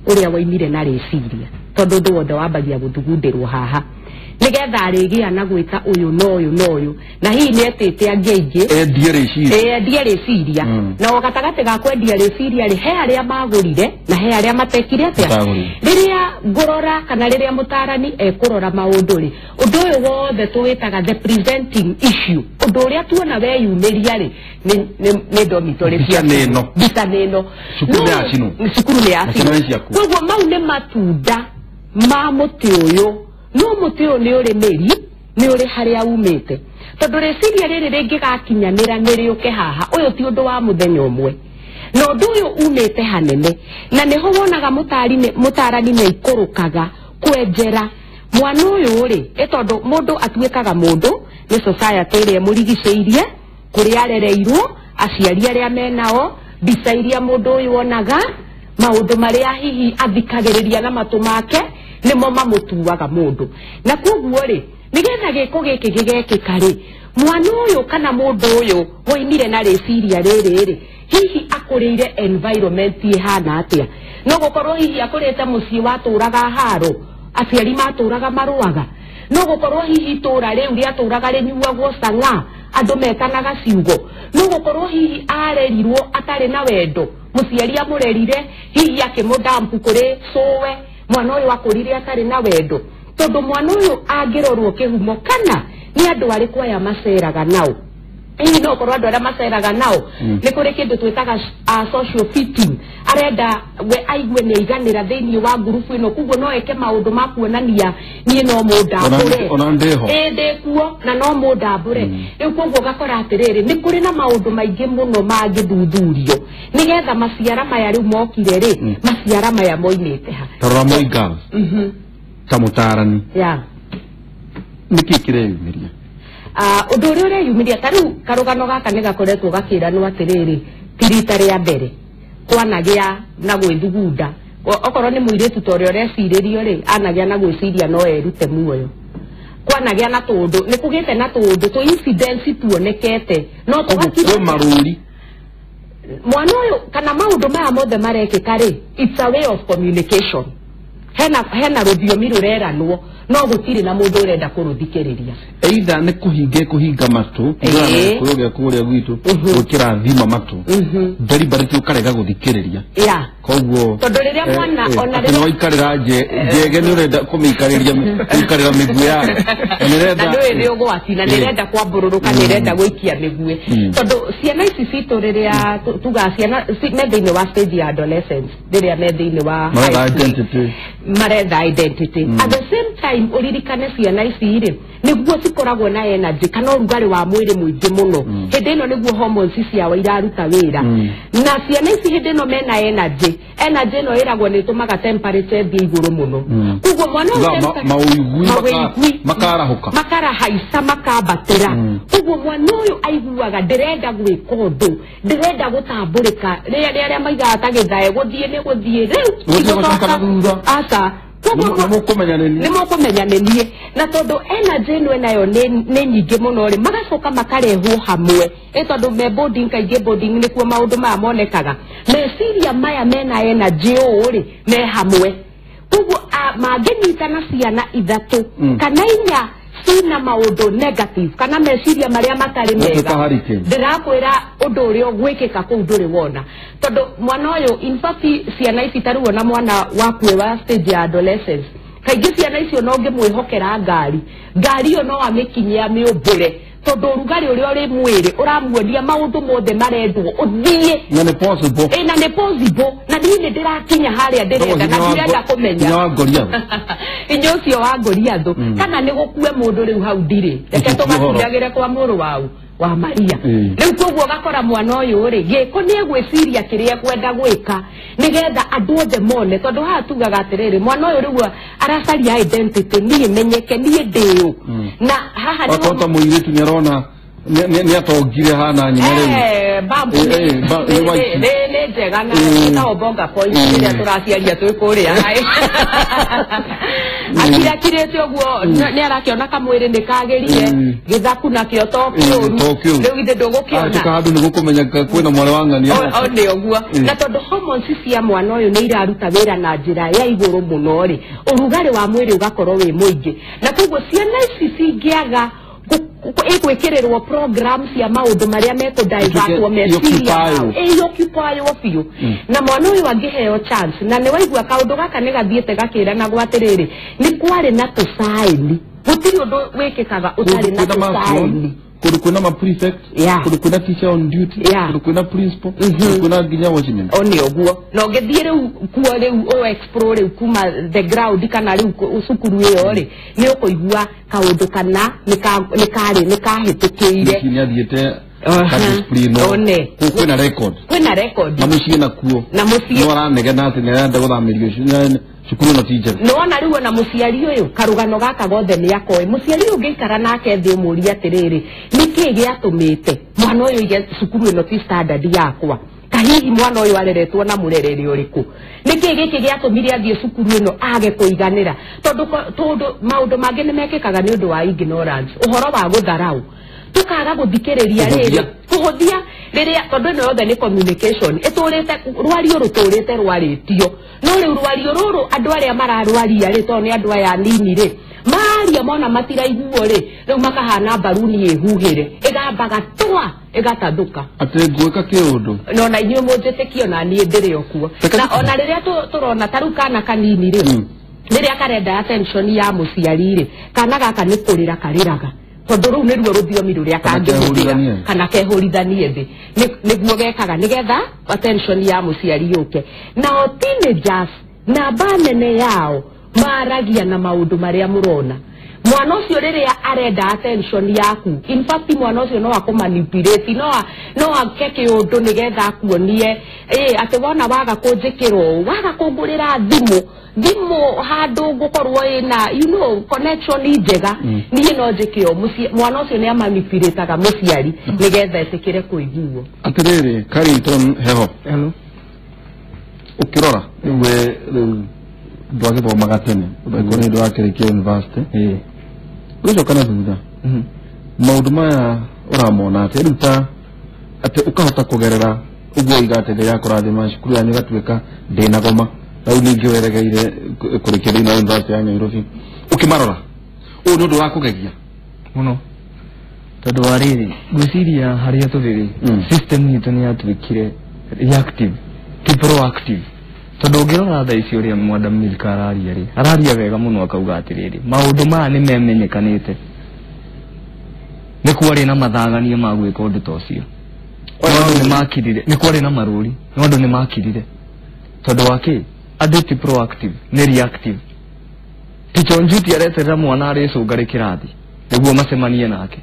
ũrĩa waimire na rĩciria tondũ ũndũ wothe wambagia gũthugundĩrwo haha nĩgetha arĩgĩa na gwĩta ũyũ na ũyũ na ũyũ na hihi nĩ etĩte angĩ aingĩ endie rĩciria na o gatagatĩ ga kwendia rĩciria rĩ he arĩa magũrire na he arĩa matekire atĩa. Rĩrĩa ngũrora kana rĩrĩa mũtaarani ekũrora maũndũ rĩ ũndũ ũyũ wothe tũwĩtaga the presenting issue ũndũ ũrĩa tuona weyumĩria rĩ nĩ dormitory mbica nĩ ĩno mbica nĩ ĩno cukuru nĩ yacinwo koguo mau nĩ matunda ma mũtĩ ũyũ no mũtĩ ũyũ nĩ ũrĩ mĩri nĩ ũrĩ harĩa umĩte tondũ rĩciria rĩrĩ rĩngĩgakinyanĩra nĩ rĩũke haha ũyũ ti ũndũ wa mũthenya ũmwe na ũndũ ũyũ umĩte hanene na nĩho wonaga mũtaarani nĩ aikũrũkaga kwenjera mwana ũyũ rĩ ĩ tondũ mũndũ atuĩkaga mũndũ nĩ society ĩrĩa ĩmũrigicĩirie kũrĩa arereirwo aciari arĩa menao mbica iria mũndũ ũyũ onaga maũndũ marĩa hihi athikagĩrĩria na matũ make nĩmo mamũtuaga mũndũ na koguo rĩ nĩgetha gĩko gĩkĩ gĩgekĩka rĩ mwana ũyũ kana mũndũ ũyũ woimire na rĩciria rĩrĩ rĩ hihi akũrĩire environment ĩhana atĩa no gũkorwo hihi akũrĩte mũciĩ watũraga haro aciari matũraga marũaga no gũkorwo hihi itũra rĩu rĩatũraga rĩnyuagwo cang'a andũ metanaga ciugo no gũkorwo hihi arerirwo atarĩ na wendo mũciari amũrerire hihi akĩmũdampu kũrĩ cũwe mwana ũyũ akũrire atarĩ na wendo tondũ mwana ũyũ angĩrorwo kĩhumo kana Nĩ andũ arĩkũ aya maceraga nao? Hihi no korwo andũ arĩa maceraga nao nĩ kũrĩ kĩndũ twĩtaga social fitting, arenda we aigue nĩ aiganĩra thĩinĩ wa ngurubu ĩno, koguo no eke maũndũ ma kuonania niĩ no mũndambũre, ona ndĩho, ĩ ndĩkuo na no mũndambũre. Rĩu koguo ũgakora atĩrĩrĩ, nĩ kũrĩ na maũndũ maingĩ mũno mangĩthuthurio nĩgetha maciara maya rĩu mokire rĩ, maciara maya moimĩte ha. Tarora Moi Girls ta mũtaarani, nĩkĩ kĩreyumĩria? Ũndũ ũrĩa ũreyumĩria ta rĩu karũgano gaka nĩ gakoretwo gakĩranwo atĩrĩrĩ, ti rita rĩa mbere kwanagĩa na gwĩthugunda. Okorwo nĩ mũirĩtu ta ũrĩa ũrecirĩrio rĩ, anagĩa na gwĩciria no erute muoyo. Kwanagĩa na tũũndũ, nĩ kũgĩte na tũũndũ tũ incidents tuonekete, no tũgakira marũri mwana ũyũ kana maũndũ maya mothe marekĩka rĩ, it's a way of communication. Hena rũthiomi rũreranwo, no gũtirĩ na mũndũ ũrenda kũrũthikĩrĩria. Either nĩ kũhinga matũ, kũrĩa kũrĩa gwitũ gwĩkĩra thima matũ, deliberately ũkarega gũthikĩrĩria. Koguo tondũ rĩrĩa mwana ona rĩrĩa waikarĩra njege nĩ ũrenda kũmĩikarĩria, kũikarĩra mĩguĩ yayo, na ndũĩ nĩ ũgwati, na nĩ ĩrenda kwambũrũrũka, nĩ ĩrenda gũikia mĩguĩ. Tondũ ciana ici citũ rĩrĩa tugaga ciana me thĩinĩ wa stage ya adolescence, rĩrĩa me thĩinĩ wa maretha identity, at the same time ũririkane ciana ici rĩ, nĩguo cikoragwo na energy kana ũrugarĩ wa mwĩrĩ mũingĩ mũno. Hĩndĩ ĩno nĩguo hormones ciao iraruta wĩra, na ciana ici hĩndĩ ĩno mena energy, energy ĩno ĩragwo nĩ ĩtũmaga temperature ĩthiĩ igũrũ mũno. Koguo mwana ũyũ mawĩigui makarahũka, makarahaica, makambatĩra. Koguo mwana ũyũ aiguaga ndĩrenda gwĩka ũndũ, ndĩrenda gũtambũrĩka, rĩrĩa arĩa maigaga ta gĩthae, gũthiĩ nĩ gũthiĩ rĩu aca, nĩ mũkũmenya nĩ niĩ. Na tondũ energy ĩno ĩnayo nĩ nyingĩ mũno rĩ, magacoka makarehwo hamwe. Ĩ tondũ me boarding, kaingĩ boarding nĩkuo maũndũ maya monekaga. Meciria maya mena energy ũũ rĩ, me hamwe. Koguo mangĩnyitana ciana ithatũ kana inya cina maũndũ negative kana meciria marĩa matarĩ mega, ndĩrakwĩra ũndũ ũrĩa ũgwĩkĩka kũu ndũrĩ wona. Tondũ mwana ũyũ, in fact ciana ici ta rĩu ona mwana wakuĩ wa stage ya adolescence, kaingĩ ciana icio no ũngĩmwĩhokera ngari, ngari ĩyo no amĩkinyie amĩũmbũre, tondũ ũrugarĩ ũrĩa ũrĩ mwĩrĩ ũramuonia maũndũ mothe marendwo ũthiĩ, na nĩ possible, na nĩ possible, na niĩ nĩ ndĩrakinya harĩa ndĩrenda na ndirenda kũmenya inya ũcio wa Goliathũ, kana nĩ gũkue mũndũ rĩu hau ndirĩ, reke tũgatinagĩre kwa mũrũ wau wa Maria. Rĩu koguo ũgakora mwana ũyũ rĩ, gĩko nĩ egwĩciria kĩrĩa ekwenda gwĩka nĩgetha andũ othe mone. Tondũ haha tugaga atĩrĩrĩ, mwana ũyũ rĩu aracaria identity, niĩ menyeke niĩ ndĩũ. Na haha nĩ ta mũirĩtu nĩ arona nĩ atongire hana nyina rĩu, nĩ njega na ĩtagwo bonga point rĩrĩa tũraciaria twĩ kũrĩa akirakirĩte ũguo, nĩ arakĩona kamwĩrĩ nĩ kagĩrire, gĩthaku nakĩo to kĩũru, rĩu ithe ndũgũkĩona handũ nĩ gũkũmenya kwĩna mwarĩ wa ng'ania. O nĩ ũguo. Na tondũ hormones cia mwana ũyũ nĩ iraruta wĩra na njĩra ya igũrũ mũno rĩ, ũrugarĩ wa mwĩrĩ ũgakorwo wĩ mũingĩ, na koguo ciana ici cingĩaga ĩgwĩkĩrĩrwo program cia maũndũ marĩa mekũdivertwo meciria mao, ĩoccupywo biũ, na mwana ũyũ angĩheo chance. Na nĩ waigua kaũndũ gaka nĩ gathiĩte gakĩranagwo atĩrĩrĩ, nĩ kwarĩ na tũcaini, gũtirĩ ũndũ wĩkĩkaga ũtarĩ na tũcaini. Kũndũ kwĩna ma prefect, kũndũ kwĩna teacher on duty, kũndũ kwĩna principal, kũndũ kwĩna nginya watchman. O nĩ ũguo. Na ũngĩthiĩ rĩu kuo rĩu ũ explore rĩu kuma the ground kana rĩu cukuru ĩyo rĩ, nĩ ũkũigua kaũndũ kana nĩ karĩ nĩ kahĩtũkĩire. Nĩ athiĩte one kwĩna record, kwĩna record, na mũciĩ nakuo, na mũciĩ no aranegena atĩ nĩ arenda gũthamĩrio cukuru ĩno ti njega. Nĩwona rĩu ona mũciari ũyũ karũgano gaka gothe nĩ akoĩ. Mũciari ũyũ ũngĩikara nake thĩ ũmũrie atĩrĩrĩ, nĩkĩĩ gĩatũmĩte mwana ũyũ oige cukuru ĩno ti standard yakwa, kahihi mwana ũyũ areretwo na mũrerere ũrĩkũ, nĩkĩĩ gĩkĩ gĩatũmire athiĩ cukuru ĩno age kũiganĩra? Tondũ maũndũ mangĩ nĩ mekĩkaga nĩ ũndũ wa ignorance, ũhoro wa gũtharau, tukaga gũthikĩrĩria rĩrĩ, kũhũthia rĩrĩa, tondũ ĩno yothe nĩ communication ĩtũrĩte, rwario rũtũrĩte rwarĩtio, no rĩu rwario rũrũ andũ arĩa mararwaria rĩ, tondũ nĩ andũ aya anini rĩ, maria mona matiraiguo rĩ, rĩu makahana mbaruni ĩhuhĩre, ĩgambaga twa ĩgatathũka. Atĩ ngwĩka kĩũndũ no na inyuĩ mũnjĩtĩkio na niĩ ndĩrĩ o kuo. Na ona rĩrĩa tũrona ta rĩu kana kanini rĩ, rĩrĩa karenda attention ya mũciari rĩ, kana gaka nĩ kũrĩra karĩraga, Tondu ruu niruo ruthiomi ruria kangĩhũthĩra kana kehũrithanie thĩ nĩguo gekaga nĩgetha attention ya mũciari yũke. Nao teenagers namba nene yao maragia na maũndũ marĩa mũrona. Mwana ũcio rĩrĩa arenda attention yaku, in fact mwana ũcio no akũmanipulate, no ake kĩũndũ nĩgetha akuonie atĩ wona waga kũnjĩkĩra ũũ, waga kũngũrĩra thimũ handũ ngũkorwo ĩna you know connection njega, niĩ no njĩke ũũ. Mwana ũcio nĩ amanipulataga mũciari nĩgetha etĩkĩre kũiguo. Atĩrĩrĩ Carrington Heho, hello, ũkĩrora we rĩu ndwagĩthomaga tene, ũndũ nĩ ndwakĩrĩkia university, ũgĩcoka na thutha maũndũ maya ũramona atĩ rĩu ta atĩ ũkahota kũgerera ũguo iga atĩ Ngai akũrathima cukuru yanyu ĩgatuĩka ndĩnagoma rĩu ningĩ weregeire kũrĩkia thĩinĩ wa university ya Nairobi, ũkĩmarora ũyũ nĩ ũndũ wa kũgegia mũno tondũ wa rĩrĩ ngwĩciria harĩa tũrĩ rĩ system itũ nĩ yatuĩkire reactive ti proactive. Tondũ ũngĩrora thaa ici ũrĩa Madam Milka araria rĩ, araria wega mũno akauga atĩrĩrĩ maũndũ maya nĩ memenyekanĩte, nĩ kwarĩ na mathagania ma gwĩka ũndũ ta ũcio, no andũ nĩ makirire, nĩ kwarĩ na marũri, no andũ nĩ makirire tondũ wa kĩ? Andũ ti proactive, nĩ reactive. Teacher Njuti areterera mwana arĩcũnga rĩ kĩrathi nĩguo macemanie nake.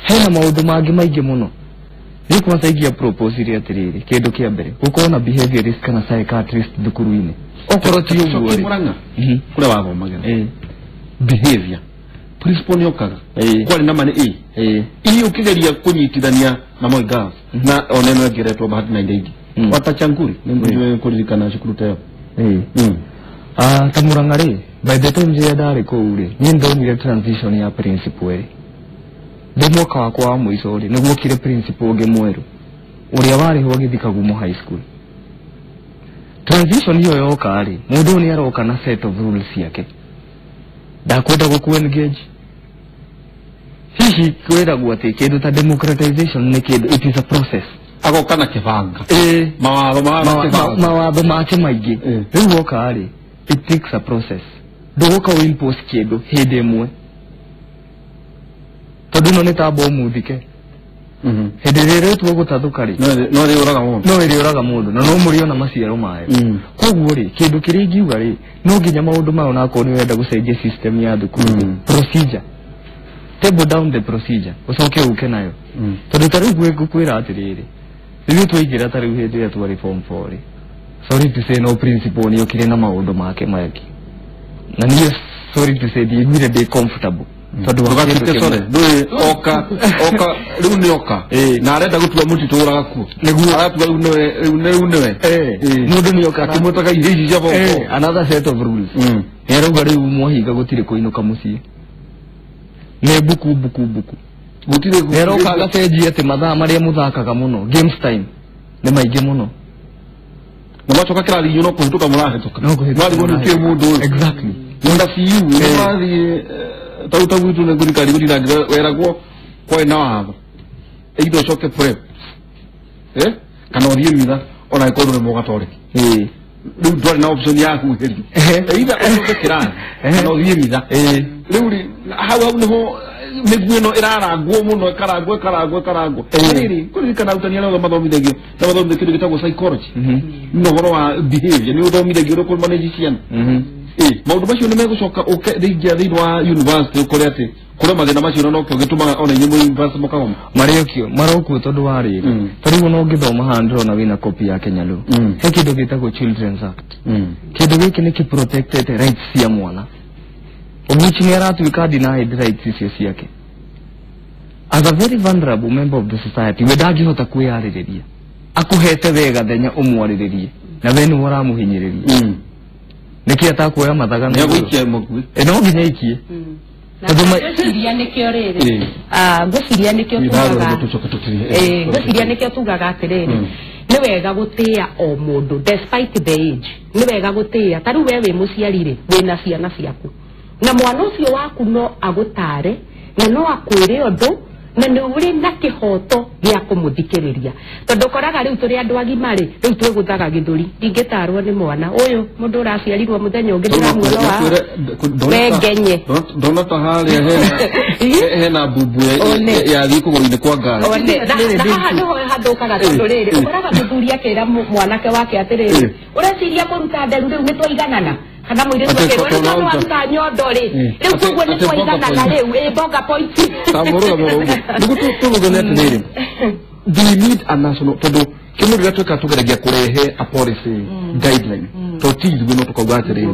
Hena maũndũ mangĩ maingĩ mũno. Niĩ kwanza ingĩa propose rĩ atĩrĩrĩ, kĩndũ kĩa mbere gũkorwo na behaviorist kana psychiatrist thukuru-inĩ, okorwo ti ũguo rĩ Murang'a kũrĩa wathomagĩra behavior principal nĩ okaga kwarĩ na mani ii ũkĩgeria kũnyitithania na Moi Girls na ona ĩno ĩngĩ ĩretwo Bahati na indo ingĩ Watachanguri nĩ kũririkana cukuru ta ĩyo. Ta Murang'a rĩ, by the time rĩrĩa ndarĩ kũu rĩ, niĩ ndonire transition ya principal ĩrĩ ndĩ mwaka wakwa wa mũico rĩ, nĩguo okire principal ũngĩ mwerũ ũrĩa warĩ ho agĩthiĩ Kagumo High School. Transition ĩyo yoka rĩ, mũndũ ũyũ nĩ aroka na set of rules ciake, ndakwenda gũkũ engage. Hihi kwĩragwo atĩ kĩndũ ta democratization nĩ kĩndũ, it is a process. Agoka na kĩbanga mawatho make maingĩ. Rĩu woka rĩ, it takes a process, ndũgũka ũ impose kĩndũ hĩndĩ ĩmwe tondũ ĩno nĩ ta bomu thike, hĩndĩ ĩrĩa ĩretua gũtathũka rĩ no ĩrĩũraga mũndũ, no ĩrĩũraga mũndũ na no mũrĩona maciaro mayo. Koguo rĩ, kĩndũ kĩrĩa ingiuga rĩ, no nginya maũndũ maya onakorwo nĩ ũrenda gũcenjia system ya thukuru, procedure, table down the procedure, ũcoke ũke nayo. Tondũ ta rĩu ngũkwĩra atĩrĩrĩ, rĩrĩa twaingĩra ta rĩu hĩndĩ ĩrĩa twarĩ form 4 rĩ, sorry to say no principal nĩ okire na maũndũ make mangĩ, na niĩ sorry to say ndiaiguire ndĩ comfortable tondũ wa kĩndũ kĩmwe. Ndũĩ oka rĩu nĩ oka na arenda gũtua mũtitũ ũraga kuo, nĩguo aratua rĩu nĩwe mũndũ nĩ oka akĩmwĩtaga irio ici cia form 4, another set of rules. Nĩ arauga rĩu mwahinga gũtirĩ kũinũka mũciĩ, nĩ mbuku mbuku mbuku, gũtirĩ. Nĩ aroka agacenjia atĩ mathaa marĩa mũthakaga mũno games time nĩ maingĩ mũno, na macoka kĩrathi no kũhĩtũka mũrahĩtũka, mwarigwo nĩ kĩ mũndũ ũyũ. Exactly. Nda CU nĩ mũrathiĩ tau ta gwitũ nĩ thirikari gũtinangĩra weragwo kwarĩ na watho either ũcoke prep kana ũthiĩ mitha ona angĩkorwo ndũrĩ mũgatoreki. Rĩu ndwarĩ na option ya huhĩrio, either ũcoke kĩrathi kana ũthiĩ mitha. Rĩu rĩ hau hau nĩho mĩguĩ ĩno ĩrarangwo mũno, ĩkarangwo ĩkarangwo ĩkarangwo. Rĩrĩ kũririkana arutani arĩa othe mathomithagio na mathomithagio kĩndũ gĩtagwo psychology na ũhoro wa behavior, nĩ ũthomithagio ũrĩa ũkũmanage ciana. Maũndũ macio nĩ megũcoka ũke rĩingĩ thĩinĩ wa university ũkore atĩ kũrĩ mathĩna macio na nokĩo gĩtũmaga ona inyuĩ mwĩ university mũkagoma marĩokio marokuo tondũ wa rĩrĩ. Ta rĩu ona ũngĩthoma haha ndĩrona wĩna copy ya Kenya Law, he kĩndũ gĩtagwo Children's Act. Kĩndũ gĩkĩ nĩ kĩ-protected rights cia mwana, which nĩ aratuĩka denied rights icio ciake as a very vulnerable member of the society. We ndangĩhota kwĩyarĩrĩria, akũhete wega thenya ũmwarĩrĩrie na we nĩwe ũramũhinyĩrĩria. Nĩkĩ atakuoya mathaga na gũikia mũkuĩ? No nginya aikie. Ngwĩciria nĩkĩo rĩrĩ, ngwĩciria nĩkĩo tugaga, ngwĩciria nĩkĩo tugaga atĩrĩrĩ, nĩ wega gũtĩĩa o mũndũ despite the age. Nĩ wega gũtĩĩa, ta rĩu we wĩ mũciari rĩ, wĩna ciana ciaku na mwana ũcio waku no agũtare na no akwĩre ũndũ, na nĩ ũrĩ na kĩhoto gĩa kũmũthikĩrĩria tondũ ũkoraga rĩu tũrĩ andũ agima rĩ rĩu twĩgũthaga gĩthũri ndingĩtarwo nĩ mwana ũyũ mũndũ ũraciarirwo mũthenya ũngĩ ndĩramuona wa wengenye ndona ta harĩa hena mbumbu yathiĩ kũgũrũ-inĩ kwa ngari na haha nĩho hathũkaga tondũ rĩrĩ ũkoraga mũthuri akĩra mwanake wake atĩrĩrĩ ũreciria kũruta nderu rĩu nĩtwaiganana kana mũirĩtu akĩrwo rĩu tondũ waruta nyondo rĩ rĩu koguo nĩtwaiganana rĩu ĩ bonga point ta mũrũgamo ũguo nĩguo tũrũgame atĩrĩrĩ do we need a national tondũ kĩmwe rĩrĩa twĩkaga tũgeragia kũrehe a policy guideline to ti ithuĩ no tũkauga atĩrĩrĩ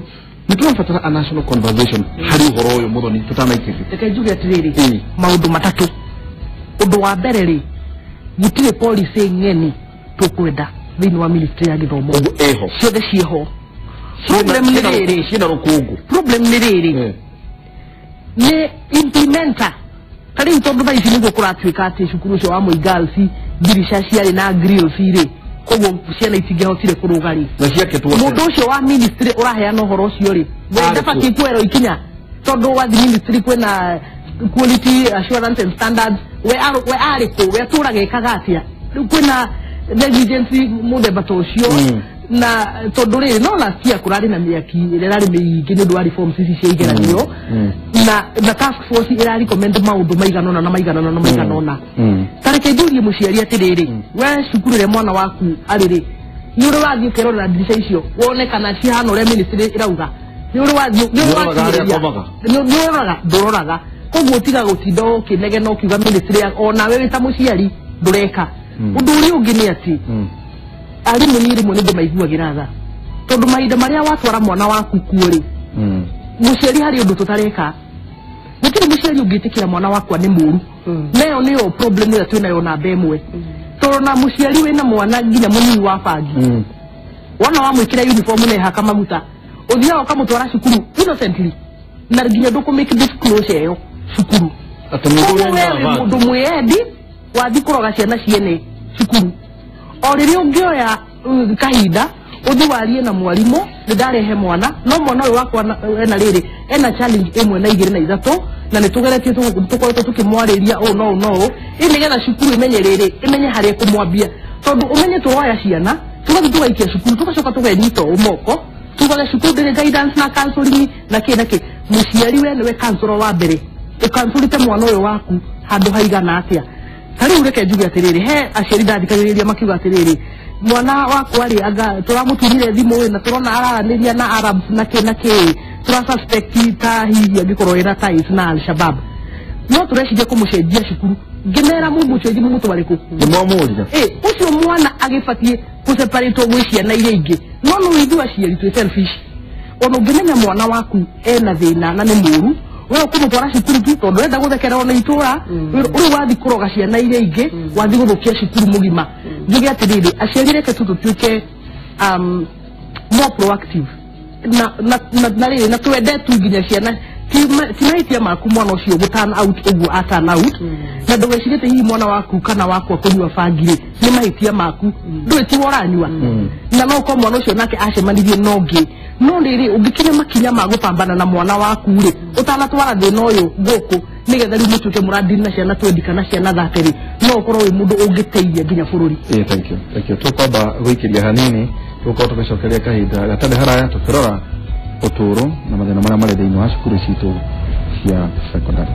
nĩ tũrabatara a national conversation harĩ ũhoro ũyũ mũthoni tũtanaikĩria reke njuge atĩrĩrĩ maũndũ matatũ ũndũ wa mbere rĩ gũtirĩ policy ng'eni tũkwenda thĩinĩ wa ministry ya gĩthomo ũguo ĩho ciothe ciĩho problem nĩ rĩrĩ ciĩna rũkũngũ problem nĩ rĩrĩ nĩ implementer ta rĩu tondũ thaa ici nĩguo kũratuĩka atĩ cukuru ũcio wa Moi Girls ndirica ciarĩ na grills rĩ koguo ciana itingĩahotire kũrũga rĩ na ciakĩtwo mũndũ ũcio wa ministry ũraheana ũhoro ũcio rĩ we ndabatiĩ kuoerwo ikinya tondũ wathi ministry kwĩna quality assurance and standards we arĩ kũ we atũraga ekaga atĩa rĩu kwĩna negligence mũthemba ta ũcio na tondũ rĩrĩ no last year kũrarĩ na mĩaki ĩrĩa ĩrarĩ mĩingĩ nĩ ũndũ wa reforms ici cia igeranio na task force ĩra recommend maũndũ maigana ũna na maigana ũna na maigana ũna ta reke njũrie mũciari atĩrĩrĩ we cukuru ĩrĩa mwana waku arĩ rĩ nĩ ũrĩ wathiĩ ũkerorera ndirica icio wone kana cihana ũrĩa ministry ĩrauga nĩ ũrĩ wathiĩ nĩ ũroraga ndũroraga koguo tiga gũtinda ũkĩnegena ũkiuga ministry onawe wĩ ta mũciari ndũreka ũndũ ũrĩa ũngĩ nĩ atĩ arimũ niĩ rĩmwe nĩ ndĩmaiguagĩra tha tondũ mahinda marĩa watwara mwana waku kuo rĩ mũciari harĩ ũndũ tũtareka gũtirĩ mũciari ũngĩtĩkĩra mwana wakwa nĩ mũru nayo nĩyo problem ĩrĩa twĩnayo namba ĩmwe tondũ na mũciari wĩna mwana nginya mũnini wa bangi wona wamwĩkĩra uniform na ĩhaka maguta ũthiaga ũkamũtwara cukuru innocently na nginya ndũkũ make disclosure ĩyo cukuru koguo we wĩ mũndũ mwĩendi wathi kũroga ciana ciene cukuru o rĩrĩa ũngĩoya kahinda ũthi warie na mwarimũ nĩ ndarehe mwana no mwana ũyũ wakwa ena rĩrĩ ena challenge ĩmwe na igĩrĩ na ithatũ na nĩ tũgeretie tũkoretwo tũkĩmwarĩria ũũ no ũũ no ũũ ĩ nĩgetha cukuru ĩmenye rĩrĩ ĩmenye harĩa ĩkũmwambia tondũ ũmenye tũroya ciana tũgathiĩ tũgaikia cukuru tũgacoka tũgenyita ũũ moko tugage cukuru ndĩrĩ guidance na counseling na kĩ na kĩ mũciari we nĩwe counselor wa mbere ũkansulĩte mwana ũyũ waku handũ haigana atĩa ta rĩu reke njuge atĩrĩrĩ he aciari ndathikagĩrĩria makiuga atĩrĩrĩ mwana wakwa rĩ anga tũramũtumire thimũ ĩ na tũrona araranĩria na Arabs na kĩ na kĩ tũra suspect ta hihi angĩkorwo ĩna ties na Al-Shabaab no tũreciria kũmũcenjia cukuru ngĩmera mũmũcenji mũmũtware kũ nĩmwamũria ũcio mwana agĩbatiĩ kũseparatwo gwĩ ciana iria ingĩ no no ithuĩ aciari twĩ selfish ona ũngĩmenya mwana waku ena thĩna na nĩ mũru we ũkũmũtwara cukuru tu tondũ ũrenda gũthekererwo nĩ itũra rĩu wathi kũroga ciana iria ingĩ wathi gũthũkia cukuru mũgima njuge atĩrĩrĩ aciari reke tu tũtuĩke more proactive na rĩrĩ na twende tu nginya ciana ti mahĩtia maku mwana ũcio gũ turn out ũguo a turn out na ndũgecirĩte hihi mwana waku kana wakwa kũnyua bangi rĩ nĩ mahĩtia maku ndũĩ tiwe ũranyua na no ũkorwo mwana ũcio nake acemanirie na ũngĩ no rĩrĩ ũngĩkinya makinya ma gũpambana na mwana waku rĩ ũtanatwara thĩna ũyũ gũkũ nĩgetha rĩu mũtuĩke mũradini na ciana 20 kana ciana 30 rĩ no ũkorwo wĩ mũndũ ũngĩteithia nginya bũrũri. Thank you, thank you. Tũkwamba gũikĩria hanini tũgũkorwo tũgĩcokeria kahinda gatarĩ haraya tũkĩrora ũtũũro na mathĩna marĩa marĩ thĩinĩ wa cukuru citũ cia secondary.